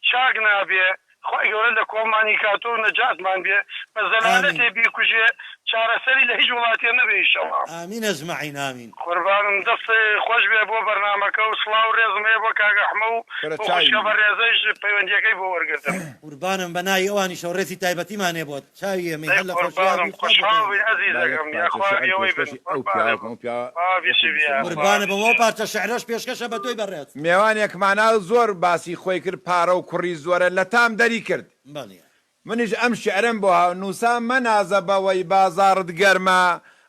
Speaker 10: چاک نابێ خوای گەورە لە کۆڵمانی کاتۆ و نەجاتمان بێ بە زەلالەتێ بیکوژێ چارەسەری لە هیچ وڵاتێ نەبێ ئیشەڵا.
Speaker 4: آمین اجمعین آمین.
Speaker 10: قوربانم دەست خۆش بێ بۆ بەرنامەکە و سڵاو و ڕێزم هەیە بۆ کاک ئەحمە و
Speaker 5: کورە
Speaker 10: بۆ
Speaker 5: چاوی
Speaker 10: خوشکە
Speaker 5: منی.
Speaker 10: بەڕێزەیش پەیوەندیەکەی بۆ وەرگرتم.
Speaker 4: قوربانم بە ناوی ئەوانیشەوە ڕێزی تایبەتیمان هەیە بۆت چاوی ئێمەی
Speaker 10: دەی
Speaker 4: هەر لە خۆشیا
Speaker 10: قوربانم
Speaker 4: بی خوا بۆ
Speaker 10: خۆشحاڵ بین
Speaker 4: قیامەت.
Speaker 5: با یەک
Speaker 10: ئەزیزەکەم
Speaker 5: پارچە
Speaker 10: یاخوا
Speaker 5: شعر
Speaker 10: ئێوەی بن
Speaker 5: پێشکەشی ئەو
Speaker 10: قوربانت
Speaker 5: پیاوە
Speaker 10: بم
Speaker 5: بکەم ئەو پیاوە
Speaker 10: خوا
Speaker 5: وەکوو
Speaker 10: بیشی بیا
Speaker 5: مسوڵمان.
Speaker 10: خوا
Speaker 4: قوربانت بم
Speaker 10: بیشی
Speaker 4: ئەو پارچە شعرەش پێشکەشە بە تۆی بەڕێز.
Speaker 5: مێوانێکمان هات زۆر باسی خۆی کرد پارە و کوڕی زۆرە لە تام دەری کرد.
Speaker 4: بەڵێ.
Speaker 5: منیش ئەم شیعرەم بۆ هاو نووسا مەنازە بەوەی بازاڕت گەرمە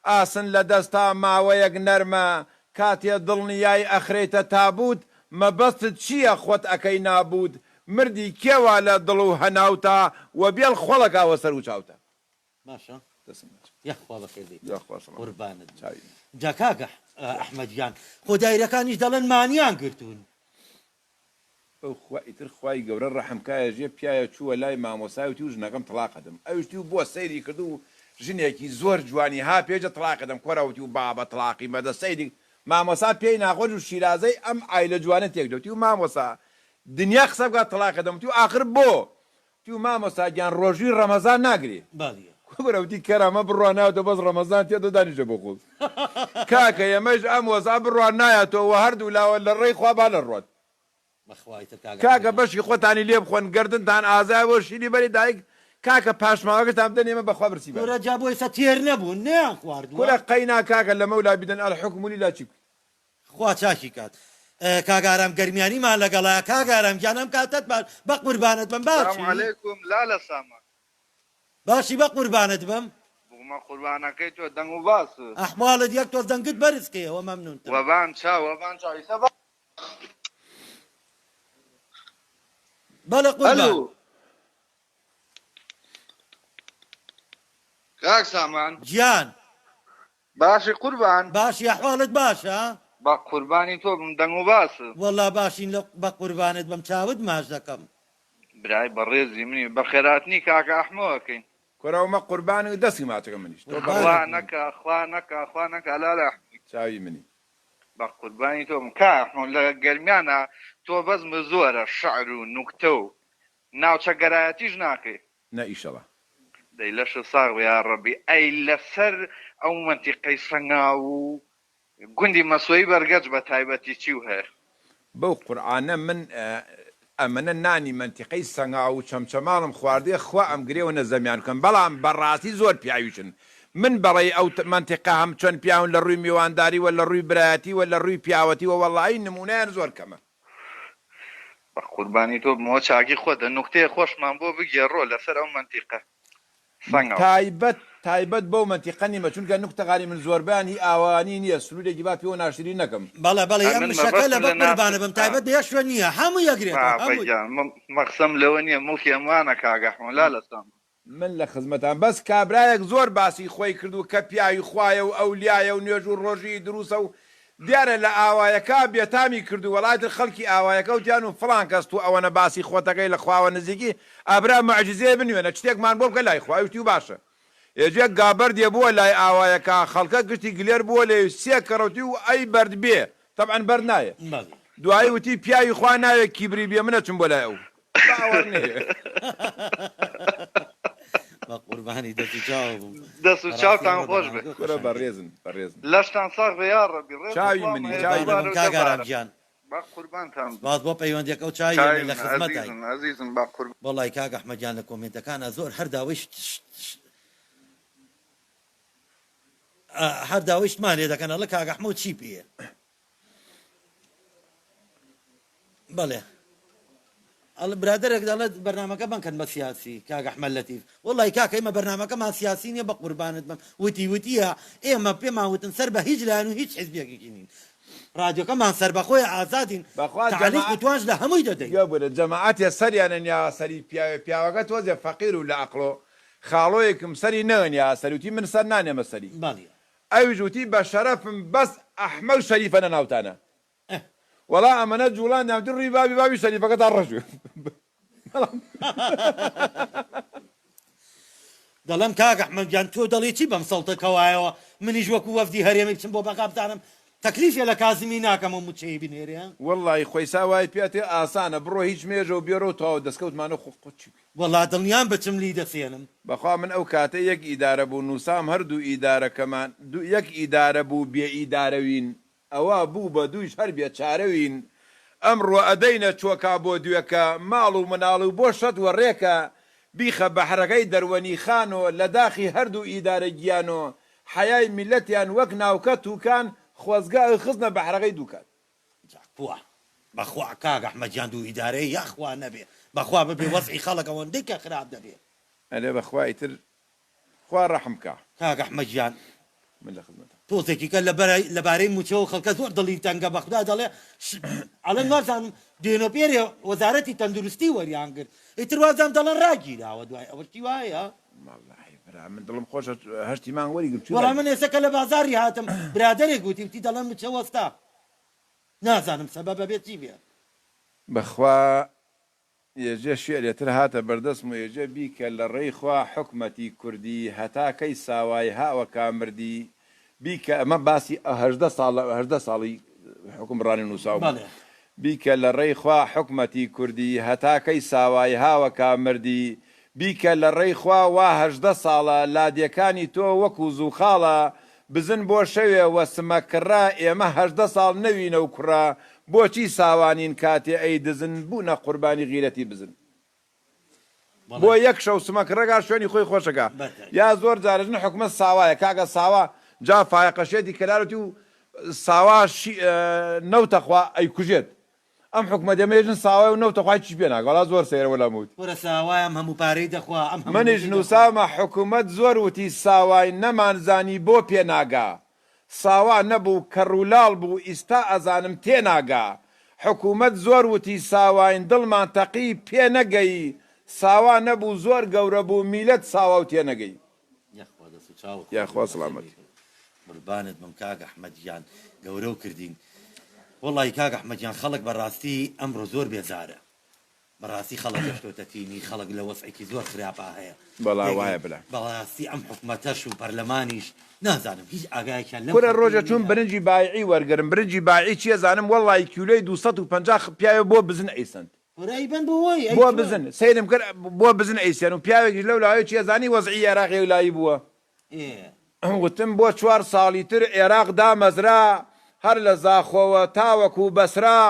Speaker 5: ئاسن لە دەستا ماوەیەک نەرمە کاتێ دڵنیای ئەخرێیتە تابووت مەبەستت چییە خۆت ئەکەی نابووت مردی کێ وا لە دڵ و هەناوتا وە بێڵ خۆڵەکا وە سەر و چاوتا.
Speaker 4: باشە
Speaker 5: دەستم ماچ.
Speaker 4: یاخوا بەخێر بێیت
Speaker 5: یاخوا سڵامەت.
Speaker 4: قوربانت بم.
Speaker 5: چاوی من.
Speaker 4: جا کاک ئەحمەد گیان خۆ دایرەکانیش دەڵێن مانیان گرتوون.
Speaker 5: ئەو خوا ئیتر خوای گەورە ڕەحم کا یەژێ پیاوێ چووە لای مامۆستای وتی و ژنەکەم تڵاق ئەدەم ئەویش وتی و بۆ سەیری کرد و ژنێکی زۆر جوانی ها پێجە تڵاق ئەدەم کۆرە وتی و بابە تڵاقی مەدە سەیری مامۆستا پێی ناخۆش و شیرازەی ئەم عایلە جوانە تێک دا وتی و مامۆستا دنیا قسە بکات تڵاق ئەدەم وتی و ئاخر بۆ وتی و مامۆستا گیان ڕۆژووی ڕەمەزان ناگرێ
Speaker 4: بەڵێ.
Speaker 5: کورە وتی کەرە ئەمە بڕوا نایەتەوە بەس ڕەمەزان تێتەوە دانیشە بۆ خۆت کاکە ئێمەش ئەم وەزعە بڕوا نایەتەوە وە هەردوو لاوە لە ڕێی خوا با نەڕوات.
Speaker 4: بەخوا ئیتر کاک
Speaker 5: کاکە
Speaker 4: ئەحمەد.
Speaker 5: بەشی خۆتانی لێ بخۆن گەردنتان ئازایە بۆ شیری بەری دایک کاکە پاشماوەکەتان بدەن ئێمە بەخوا برسی بابین.
Speaker 4: کورە جا بۆ ئێستا تێر نەبوون نەیان خواردووە.
Speaker 5: کورە قەینا کاکە لەمەولا بیدەن الحکم للە چی بکەین.
Speaker 4: خوا چاکی کات کاک ئارام گەرمیانیمان لەگەڵایە کاک ئارام گیان ئەم کاتەت باش بەقوربانت بم
Speaker 17: سلام
Speaker 4: باشی؟
Speaker 17: علیکم لالە سامان.
Speaker 4: باشی بەقوربانت بم.
Speaker 17: بوومە قوربانەکەی تۆ دەنگ و باس.
Speaker 4: ئەحواڵت یەک تۆز دەنگت بەرز کەیەوە مەمنونتم.
Speaker 17: وەبان چاو وەبان چاو ئیسە با.
Speaker 4: بەڵێ قوربان.
Speaker 17: ئەلو کاک سامان.
Speaker 4: گیان.
Speaker 17: باشی قوربان.
Speaker 4: باشی ئەحواڵت باشە؟
Speaker 17: بە قوربانی تۆ بم دەنگ و باس.
Speaker 4: وەڵا باشین لە بە قوربانت بم چاوت ماچ دەکەم.
Speaker 17: برای بەڕێزی منی بەخێراتنی کاکە ئەحمۆ ئەکەین.
Speaker 5: کورە ئەومە قوربانی و دەستی ماچەکەم منیش تۆ
Speaker 17: خوا
Speaker 5: بەڕێزت
Speaker 17: نەکا خوا نەکا خوا نەکا لالە ئەحمۆ.
Speaker 5: چاوی منی.
Speaker 17: بە قوربانی تۆ بم کاک ئەحمۆ لە گەرمیانا تۆ بەزم زۆرە شعر و نوکتە و ناوچەگەرایەتیش ناکەی.
Speaker 5: نا ئیشەڵا.
Speaker 17: دەی لەشت ساغ بێ یاڕەبی ئەی لەسەر ئەو مەنتیقەی سەنگاو و گوندی مەسۆیی بەرگەج بە تایبەتی چیو هەیە؟
Speaker 5: بەو قورعانە من ئەمەنە نانی مەنتیقەی سەنگاو و چەمچەماڵم خواردیە خوا ئەمگرێ و نەزەمیان بکەم بەڵام بەڕاستی زۆر پیاویشن من بەڵێی ئەو مەنتیقە هەم چۆن پیاون لە ڕووی میوانداری وە لە ڕووی برایەتی وە لە ڕووی پیاوەتی وە وەڵایی نمونەیان زۆر کەمە.
Speaker 17: بە قوربانی تۆ بم ئەوە چاکی خۆتە نوکتەیە خۆشمان بۆ بگێڕۆ لەسەر ئەو مەنتیقە سەنگەوە.
Speaker 5: تایبەت تایبەت بەو مەنتیقە نیمە چونکە نوکتەکانی من زۆربەیان هی ئاوانی نیە سنورێکی با پێوە ناشرین نەکەم.
Speaker 18: بەڵێ بەڵێ ئەم
Speaker 17: ئەمن
Speaker 18: مشەکە لە
Speaker 17: مەبەستم
Speaker 18: بە
Speaker 17: لە
Speaker 18: قوربانە
Speaker 17: ناس
Speaker 18: بم
Speaker 17: ئا
Speaker 18: تایبەت بە یەک شوێن نییە هەمووی ئەگرێتەوە
Speaker 17: بابە
Speaker 18: هەمووی.
Speaker 17: گیان م مەخسەم لەوە نیە موڵکی هەمووانە کاک ئەحمەد لالە سام.
Speaker 5: من لە خزمەتان بەس کابرایەک زۆر باسی خۆی کرد و کە پیاوی خوایە و ئەولیایە و نوێژ و ڕۆژوی دروسە و دیارە لە ئاوایەکە بێتامی کرد و وەڵا ئیتر خەڵکی ئاوایەکە وتیان و فڵان کەس تو ئەوەنە باسی خۆتەکەی لە خواوە نزیکی ئەبرا موعجیزەیە بنوێنە چتێکمان بۆ بکە لای خوا وتی و باشە ئێجێک گابەردێ بووە لای ئاوایەکە خەڵکە گشتی گلێر بووە لێی سێ کەڕەوتی و ئەی بەرد بێ تەبعەن بەرد نایە دوایی وتی پیاوی خوا ناوێ کیبری بێ من ئەچم بۆ لای ئەو باوەڕ نییە.
Speaker 4: بە قوربانی دەست و چاو بم.
Speaker 17: دەست و
Speaker 4: بەڕاستی
Speaker 17: چاوتان
Speaker 4: ئەمڕۆ
Speaker 17: خۆش بێ.
Speaker 4: بەرنامەکە
Speaker 5: کورە
Speaker 4: خۆشم کرد.
Speaker 5: بەڕێزن بەڕێزن.
Speaker 17: لەشتان ساغ بێ یاڕەبی ڕێز و
Speaker 5: چاوی
Speaker 17: سڵام
Speaker 5: منی
Speaker 17: هەیە
Speaker 5: چاوی
Speaker 4: قوربانت
Speaker 17: دووبارە
Speaker 4: بم
Speaker 17: و
Speaker 4: کاک ئارام
Speaker 17: دەبارە.
Speaker 4: گیان.
Speaker 17: با قوربانتان بم.
Speaker 4: سپاس بۆ پەیوەندیەکەو چاوی
Speaker 17: چاوی
Speaker 4: ئێمەی لە
Speaker 17: منە
Speaker 4: خزمەتای.
Speaker 17: ئەزیزم ئەزیزم با قوربانتان.
Speaker 4: وەڵای کاک ئەحمەد گیان لە کۆمێنتەکانا زۆر هەر داوای شت شت شت هەر داوای شتمان لێ دەکەن ئەڵێ کاک ئەحمەو چی پێیە. بەڵێ ئەڵێ برادەرێک دەڵێت بەرنامەکە بەنکەن بە سیاسی کاک ئەحمەد لەتیف وەڵی کاکە ئێمە بەرنامەکەمان سیاسی نییە بە قوربانت بم وتی وتیە ئێمە پێمان وتن سەر بە هیچ لایەن و هیچ حزبێکێکی نین ڕادیۆکەمان سەربەخۆیە ئازادین
Speaker 5: بەخوا
Speaker 18: تەعلیق
Speaker 5: جەماعەت
Speaker 18: و توانج لە هەمووی دەدەین.
Speaker 5: گوێ بگرە جەماعەتێ سەریان نیا سەری پیاوێ پیاوەکە تۆزێ فەقیر و لە ئەقڵۆ خاڵۆیەکم سەری نەنیا سەری وتی من سەر نانێمە سەری
Speaker 18: بەڵێ.
Speaker 5: ئەویش وتی بە شەرەفم بەس ئەحمە و شەریفە نە ناوتانە وەڵا ئەمەنە جوڵاندیان وتی ڕوی بابی بابی شەریفەکەتان ڕەش بێ بەڵام.
Speaker 18: دەڵێم کاک ئەحمەد گیان تۆ دەڵێی چی بەم سەڵتە کەوایەوە منیش وەکو وەفدی هەرێمی بچم بۆ بەغا بزانم تەکلیفێ لە کازمی ناکەم و موچەی بنێرێ.
Speaker 5: وەڵڵاهی خۆیسا وای پێ ئەتێ ئاسانە بڕۆ هیچ مێژە و بێرۆ و تەواو دەسکەوتمانە خۆ خۆ چی بکەین.
Speaker 18: وەڵا دڵنیام بچم لی دەسێنم.
Speaker 5: بەخوا من ئەو کاتە یەک ئیدارە بوو نوسام هەردوو ئیدارەکەمان دوو یەک ئیدارە بوو بێ ئیدارەوین ئەوە بوو بە دوویش هەر بێ چارەوین ئەمڕۆ ئەدەینە چۆکا بۆ دوێکە ماڵ و مناڵ و بۆ شەت وە ڕێکە بیخە بەحرەکەی دەروەنی خانۆ لە داخی هەردوو ئیدارە گیانۆ حەیای میللەتیان وەک ناوکە توکان خۆزگە ئەیخستنە بەحرەکەی دوکان.
Speaker 18: جا کوا بەخوا کاک ئەحمەد گیان دوو ئیدارەیە یاخوا نەبێ بەخوا ببێ وەزعی خەڵک ئەوەندەی کە خراپ دەبێ.
Speaker 5: ئەرێ بەخوا ئیتر خوا ڕەحم کا.
Speaker 18: کاک ئەحمەد گیان
Speaker 5: من لە خزمەتم.
Speaker 18: تۆزێکی کە لەبارەی موچەوە خەڵکە زۆر دڵی تەنگە بەخودا دەڵێ ئەڵێن وابزانم دوێنۆ پێرێ وەزارەتی تەندروستی وەریان گرت ئیتر وابزانم دەڵێن ڕاگیراوە دوای ئەوە شتی وایە.
Speaker 5: وەڵاهی برا من دڵم خۆشە هەشتی مانگ وەری گرت
Speaker 18: وەڵا من ئێستا کە لە بازاڕی هاتم برادەرێک وتی وتی دەڵێن موچە وەستا نازانم سەبەب ئەبێ چی بێ.
Speaker 5: بەخوا یەجێ شیعرێ تر هاتە بەردەسم و یەجێ بیکە لە ڕێی خوا حوکمەتی کوردی هەتا کەی ساوای هاوەکا مردی بیکە ئەمە باسی 18 ساڵ 18 ساڵی حوکمڕانی نووساو بوو
Speaker 18: بەڵێ.
Speaker 5: بیکە لە ڕێی خوا حوکمەتی کوردی هەتا کەی ساوای هاوەکا مردی بیکە لە ڕێی خوا وا 18 ساڵە لادێکانی تۆ وەکوو زووخاڵە بزن بۆ شەوێ وە سمە کڕە ئێمە 18 ساڵ نەوینە و کوڕە بۆچی ساوانین کاتێ ئەی دزن بونە قوربانی غیرەتی بزن بۆ یەک شەو سمە کڕەکا شوێنی خۆی خۆشەکا یا زۆر جارە ژن حکومەت ساوایە کاکە ساوا جا فایەقە شێتی کەلارەتی و ساوا نەوتە خوا ئەیکوژێت ئەم حکومەت ئێمە ژن ساوای و نەوتە خوا هیچی پێ ناکا وەڵا زۆر سەیرە وەلا موت.
Speaker 18: کورە ساوای ئەم هەموو پارەی دەخوا ئەم هەموو
Speaker 5: منیش
Speaker 18: نەوتەی دەخوا.
Speaker 5: نوساومە حکومەت زۆر وتی ساواین نەمان زانی بۆ پێ ناگا ساوا نەبوو کەڕ و لاڵ بوو ئیستا ئەزانم تێناگا حکومەت زۆر وتی ساواین دڵمان تەقی پێ نەگەی ساوا نەبوو زۆر گەورە بوو میلەت ساواو تێنەگەی.
Speaker 4: یاخوا دەست و چاوت خۆش
Speaker 5: یاخوا
Speaker 4: بێ بەخێر
Speaker 5: سڵامەتی.
Speaker 4: بێیت قوربانت بم کاک ئەحمەد گیان گەورەو کردین وەڵاهی کاک ئەحمەد گیان خەڵک بەڕاستی ئەمڕۆ زۆر بێزارە بەڕاستی خەڵک گەشتۆتە تینی خەڵک لە وەزعێکی زۆر خراپا هەیە
Speaker 5: بەڵا
Speaker 4: تێگەی
Speaker 5: وایە برا.
Speaker 4: بەڕاستی ئەم حکومەتەش و پەرلەمانیش نازانم هیچ ئاگایەکیان لەم
Speaker 5: کورە
Speaker 4: خەڵکەی
Speaker 5: ڕۆژێ چووم
Speaker 4: نیە.
Speaker 5: برنجی بایعی وەرگرم برنجی بایعی چیە زانم وەڵڵاهی کیلۆی 250 پیاوێ بۆ بزن ئەیسەند.
Speaker 18: کورە ئەیبەن بۆ وەی ئەی
Speaker 5: بۆ
Speaker 18: چۆن؟
Speaker 5: بزن سەیرم کرد بۆ بزن ئەیسێن و پیاوێکیش لەو لاوەی چیە زانی وەزعی ئێراق یەکلایی بووە.
Speaker 18: ئێ.
Speaker 5: وتم بۆ چوار ساڵی تر عێراق دامەزرا هەر لە زاخۆوە تاوەکو بەسرا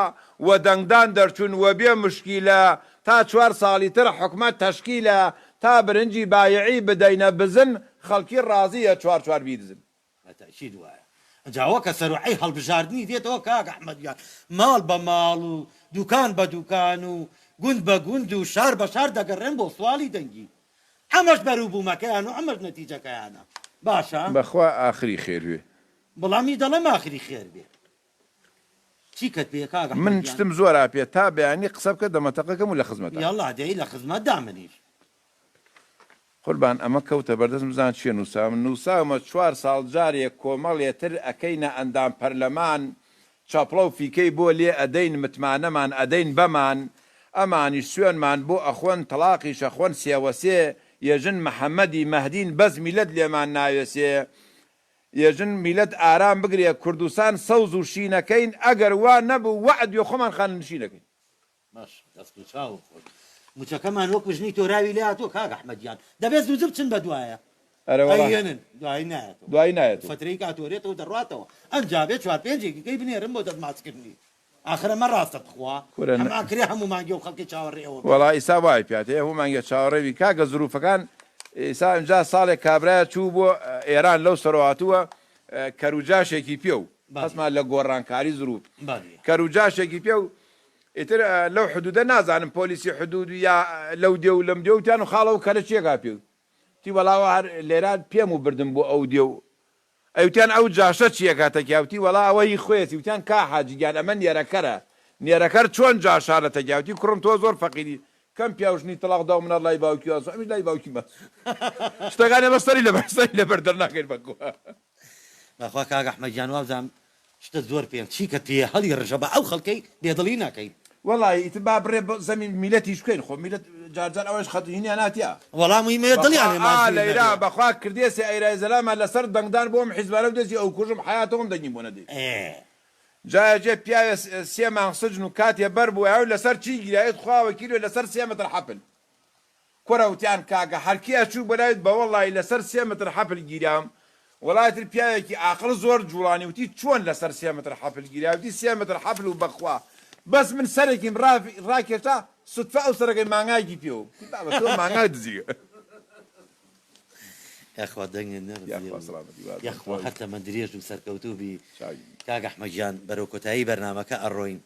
Speaker 5: وە دەنگدان دەرچون وە بێ موشکیلە تا چوار ساڵی تر حکومەت تەشکیلە تا برنجی بایعی بدەینە بزن خەڵکی ڕازیە چوار چوار بیدزن.
Speaker 4: بە تەئکید وایە.
Speaker 18: ئەجا ئەوە کە سەروعەی هەڵبژاردنی دێتەوە کاک ئەحمەد گیان ماڵ بە ماڵ و دوکان بە دوکان و گوند بە گوند و شار بە شار دەگەڕێن بۆ سواڵی دەنگی ئەمەش بەروبوومەکەیان و ئەمەش نەتیجەکەیانە باشە.
Speaker 5: بەخوا ئاخری خێر بێ.
Speaker 18: بەڵام منیش دەڵێم ئاخری خێر بێ. چی کەت پێیە کاک ئەحمەد
Speaker 5: من
Speaker 18: گیان؟
Speaker 5: شتم زۆرا پێ تا بەیانی قسە بکە دەمەتەقەکەم و لە خزمەتام.
Speaker 18: یەڵا دەی لە خزمەتدام منیش.
Speaker 5: قوربان ئەمە کەوتە بەردەستم بزانە چیە نوساوم نوساومە چوار ساڵ جارێ کۆمەڵێ تر ئەکەینە ئەندام پەرلەمان چەپڵەو فیکەی بۆ لێ ئەدەین متمانەمان ئەدەین بەمان ئەمانیش سوێنمان بۆ ئەخۆن تەڵاقیش ئەخۆن سێوەسێ یەژن محەمەدی مەهدین بەس میلەت لێمان ناوێسێ یەژن میلەت ئارام بگرێ کوردستان سەوز و شینەکەین ئەگەر وا نەبوو وەعد وێ خۆمان خانەنشینەکەین.
Speaker 18: باش دەست و چاوت خۆش. موچەکەمان وەکو ژنی تۆراوی لێ هاتووە کاک ئەحمەد گیان دەبێت زوو بچن بە دوایە
Speaker 5: ئەرێ وەڵا
Speaker 18: ئەیەنن دوایی نایەتەوە
Speaker 5: دوایی نایەتەوە.
Speaker 18: فەترەی کاتۆرێتەوە دەڕواتەوە ئەنجا بێ چوار پێنجێکی کەی بنێرن بۆ دەست ماچکردنی ئاخر ئەمە ڕاستە تخوا
Speaker 5: کورە
Speaker 18: هەم ئاکرێ هەموو مانگێ و خەڵکی چاوەڕێ ئەوە بێ.
Speaker 5: وەڵا ئیسا وای پیاتێ هەموو مانگێ چاوەڕێ بی کاکە زروفەکان ئیسا ئینجا ساڵێک کابرایە چوو بۆ ئێران لەو سەرەوە هاتووە کەروجاشێکی پێو
Speaker 18: بەڵێ
Speaker 5: هەستمان لە گۆڕانکاری زروف
Speaker 18: بەڵێ.
Speaker 5: کەروجاشێکی پێو ئیتر لەو حدودە نازانم پۆلیسی حدود یا لەو دێ و لەم دێ وتیان و خاڵە و کەرە چیەکا پێ وتی وەڵا وا هەر لێرە پێم و بردم بۆ ئەو دێ و ئەیوتیان ئەو جاشە چیەکا تەکیا وتی وەڵا ئەوە هی خۆیەتی وتیان کا حاجی گیان ئەمە نێرەکەرە نێرەکەر چۆن جاشانە تەکیا وتی کوڕم تۆ زۆر فەقیری کەم پیاو ژنی تەڵاق داو مناڵ لای باوکی وازوو ئەمیش لای باوکی ماس شتەکان ئێمە سەری لەبەر سەری لەبەر دەرناکەین بەخوا.
Speaker 18: بەخوا کاک ئەحمەد گیان وابزانم شتت زۆر پێم چی کە پێیە هەڵی ڕژە با ئەو خەڵکەی بێ دڵی نەکەین.
Speaker 5: وەڵایی ئیتر با بڕێ زەمی میلەتیش بکەین خۆ میلەت جار جار ئەوەش خەت هینیان هاتیە.
Speaker 18: وەڵا مویمەیە
Speaker 5: بەخوا
Speaker 18: دڵیان هێ
Speaker 5: ئا
Speaker 18: ماندووی
Speaker 5: لەیرا
Speaker 18: نەبێ.
Speaker 5: بەخوا کردێسێ ئەیرای زەلاما لەسەر دەنگدان بۆ ئەم حیزبانە و دەستی ئەوکوژم حەیاتەوەم دەنگیم بۆ نەدەی.
Speaker 18: ئێ.
Speaker 5: جایەکێ پیاوێ سێ مانگ سجن و کاتێ بەر بوایە و لەسەر چی گیرا ئێت خوا وەکیلێ لەسەر سێ متر حەپل. کورە وتیان کاکە هەرکی ئەچوو بۆلای بەوەڵای لەسەر سێ متر حەپل گیرام وەڵای تر پیاوێکی ئاقڵ زۆر جوڵانی وتی چۆن لەسەر سێ متر حەپل گیرای وتی سێ متر حەپل و بەخوا بەس من سەرێکیم ڕاکێشا سوتفە ئەو سەرەکەی مانگایەکی پێوە وتی بابە تۆ مانگای دزی.
Speaker 4: یاخوا دەنگت نەرزێ
Speaker 5: یاخوا
Speaker 4: و
Speaker 5: سڵامەتی بازم
Speaker 4: یاخوا
Speaker 5: تەواوی
Speaker 4: هەر تەمەن درێژ و سەرکەوتوو بی
Speaker 5: چاوی منی.
Speaker 4: کاک ئەحمەد گیان بەرەو کۆتایی بەرنامەکە ئەڕۆین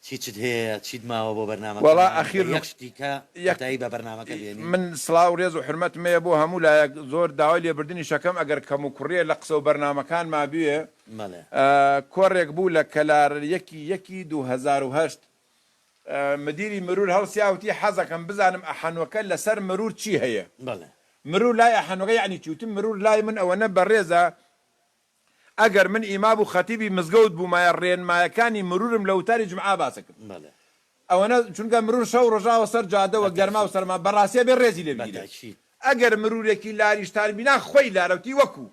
Speaker 4: چیچت هەیە چیت ماوە بۆ
Speaker 5: وەڵا
Speaker 4: بەرنامەکەمان بە
Speaker 5: ئەخیر
Speaker 4: یەک شتی کە
Speaker 5: یەک
Speaker 4: کۆتایی بە بەرنامەکە بێنین.
Speaker 5: من سڵاو ڕێز و حورمەتم هەیە بۆ هەموو لایەک زۆر داوای لێبردنیش ئەکەم ئەگەر کەم و کوڕیە لە قسە و بەرنامەکانما بوێ
Speaker 4: بەڵێ.
Speaker 5: کۆڕێک بوو لە کەلار یەکی یەکی 2008 مدیری مرور هەڵسیا وتی حەزەکەم بزانم ئەحەنۆکە لەسەر مرور چی هەیە
Speaker 4: بەڵێ.
Speaker 5: مرور لای ئەحەنۆکە یەعنی چی وتم مرور لای من ئەوەنە بەڕێزە ئەگەر من ئیماب و خەتیبی مزگەوت بوومایە ڕێنمایەکانی مرورم لە وتاری جومعە باسە کرد.
Speaker 4: بەڵێ.
Speaker 5: ئەوەنە چونکە مرور شەو ڕۆژاوە سەر جادە وە گەرما و
Speaker 4: بەتەئکید.
Speaker 5: سەرما بەڕاستی ئەبێ ڕێزی لێ بگیرێ.
Speaker 4: بەتەئکید.
Speaker 5: ئەگەر مرورێکی لاریشتان بینا خۆی لارە وتی وەکوو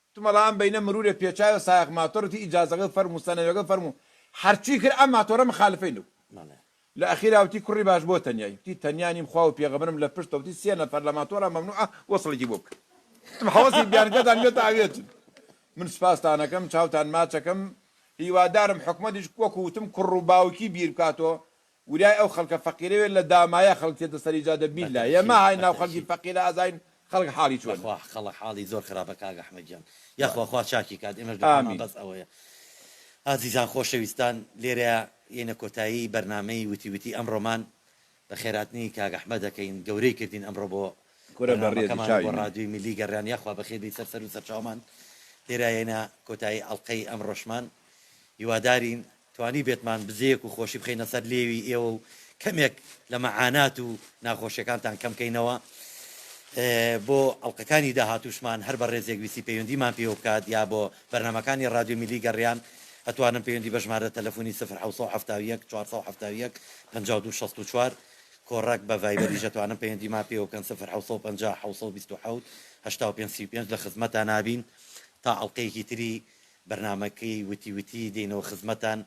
Speaker 5: وتم وەڵا ئەم بەینە مرورێ پێچایەوە سایەق ماتۆر وتی ئیجازەکەو فەرموو سەنەوێکەو فەرموو هەرچی کرد ئەم ماتۆرە مخالفەی نەبوو.
Speaker 4: بەڵێ.
Speaker 5: لە ئەخیرا وتی کوڕی باش بۆ تەنیای؟ وتی تەنیا نیم خوا و پێغەمبەرم لە پشتە وتی سێ نەفەر لە ماتۆرا مەمنوعە وەسڵێکی بۆ بکەن وتم حەوەسی بیانکەتان بێتە ئەوێچن من سوپاستان ئەکەم چاوتان ماچەکەم هیوادارم حکومەتیش وەکو وتم کوڕ و باوکی بیر بکاتۆ وریای ئەو خەڵکە فەقیرە وێ لە دامایە خەڵک تێتە سەری جادە بیلا
Speaker 4: بەتەئکید
Speaker 5: یەمە هاین ناو خەڵکی
Speaker 4: بەتەئکید.
Speaker 5: فەقیرە ئەزانین خەڵک حاڵی چۆنە.
Speaker 4: بەخوا خەڵک حاڵی زۆر خراپە کاک ئەحمەد گیان یاخوا خوا چاکی کات ئێمەش دوعامان
Speaker 5: ئامین.
Speaker 4: بەس ئەوەیە ئازیزان خۆشەویستان لێرەیا یەینە کۆتایی بەرنامەی وتی وتی ئەمڕۆمان بەخێراتنی کاک ئەحمەد ئەکەین گەورەی کردین ئەمڕۆ بۆ
Speaker 5: کورە بەڕێزی
Speaker 4: بەرنامەکەمان و
Speaker 5: چاوی
Speaker 4: بۆ
Speaker 5: منی.
Speaker 4: ڕادیۆی میللی گەڕیان یاخوا بەخێر بێی سەر سەر و سەرچاومان لێرە یەینە کۆتایی ئەڵقەی ئەمڕۆشمان هیوادارین توانیبێتمان بزەیەک و خۆشی بخەینە سەر لێوی ئێوە و کەمێک لە مەعانات و ناخۆشیەکانتان کەم کەینەوە. بۆ ئەڵقەکانی داهاتووشمان هەر بەڕێزێک ویستی پەیوەندیمان پێوە بکات یا بۆ بەرنامەکانی ڕادیۆ میلی گەڕیان ئەتوانن پەیوەندی بە ژمارە تەلەفۆنی سفر 771 471 52 64 کۆڕەک بە ڤایبەریش ئەتوانن پەیوەندیمان پێوە بکەن سفر 750 727 85 35 لە خزمەتان نابین تا ئەڵقەیەکی تری بەرنامەکەی وتی وتی دێینەوە خزمەتان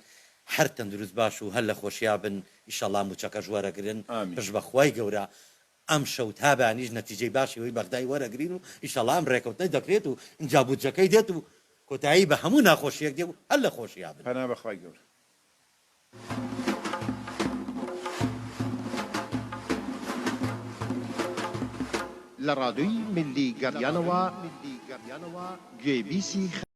Speaker 4: هەر تەندروست باش و هەر لە خۆشیا بن ئیشەڵا موچەکەش وەرەگرن
Speaker 5: ئامین.
Speaker 4: پشت بە خوای گەورە ئەمشەو تا بەیانیش نەتیجەی باشی ئەوەی بەغدای وەرەگرین و ئیشەڵا ئەم ڕێکەوتنە دەکرێت و ئینجا بودجەکەی دێت و کۆتایی بە هەموو ناخۆشیەک دێ و هەر لە خۆشیا بن.
Speaker 5: پەنا بە خوای گەورە.
Speaker 13: لە ڕادیۆی میللی گەڕیانەوە گوێبیسی.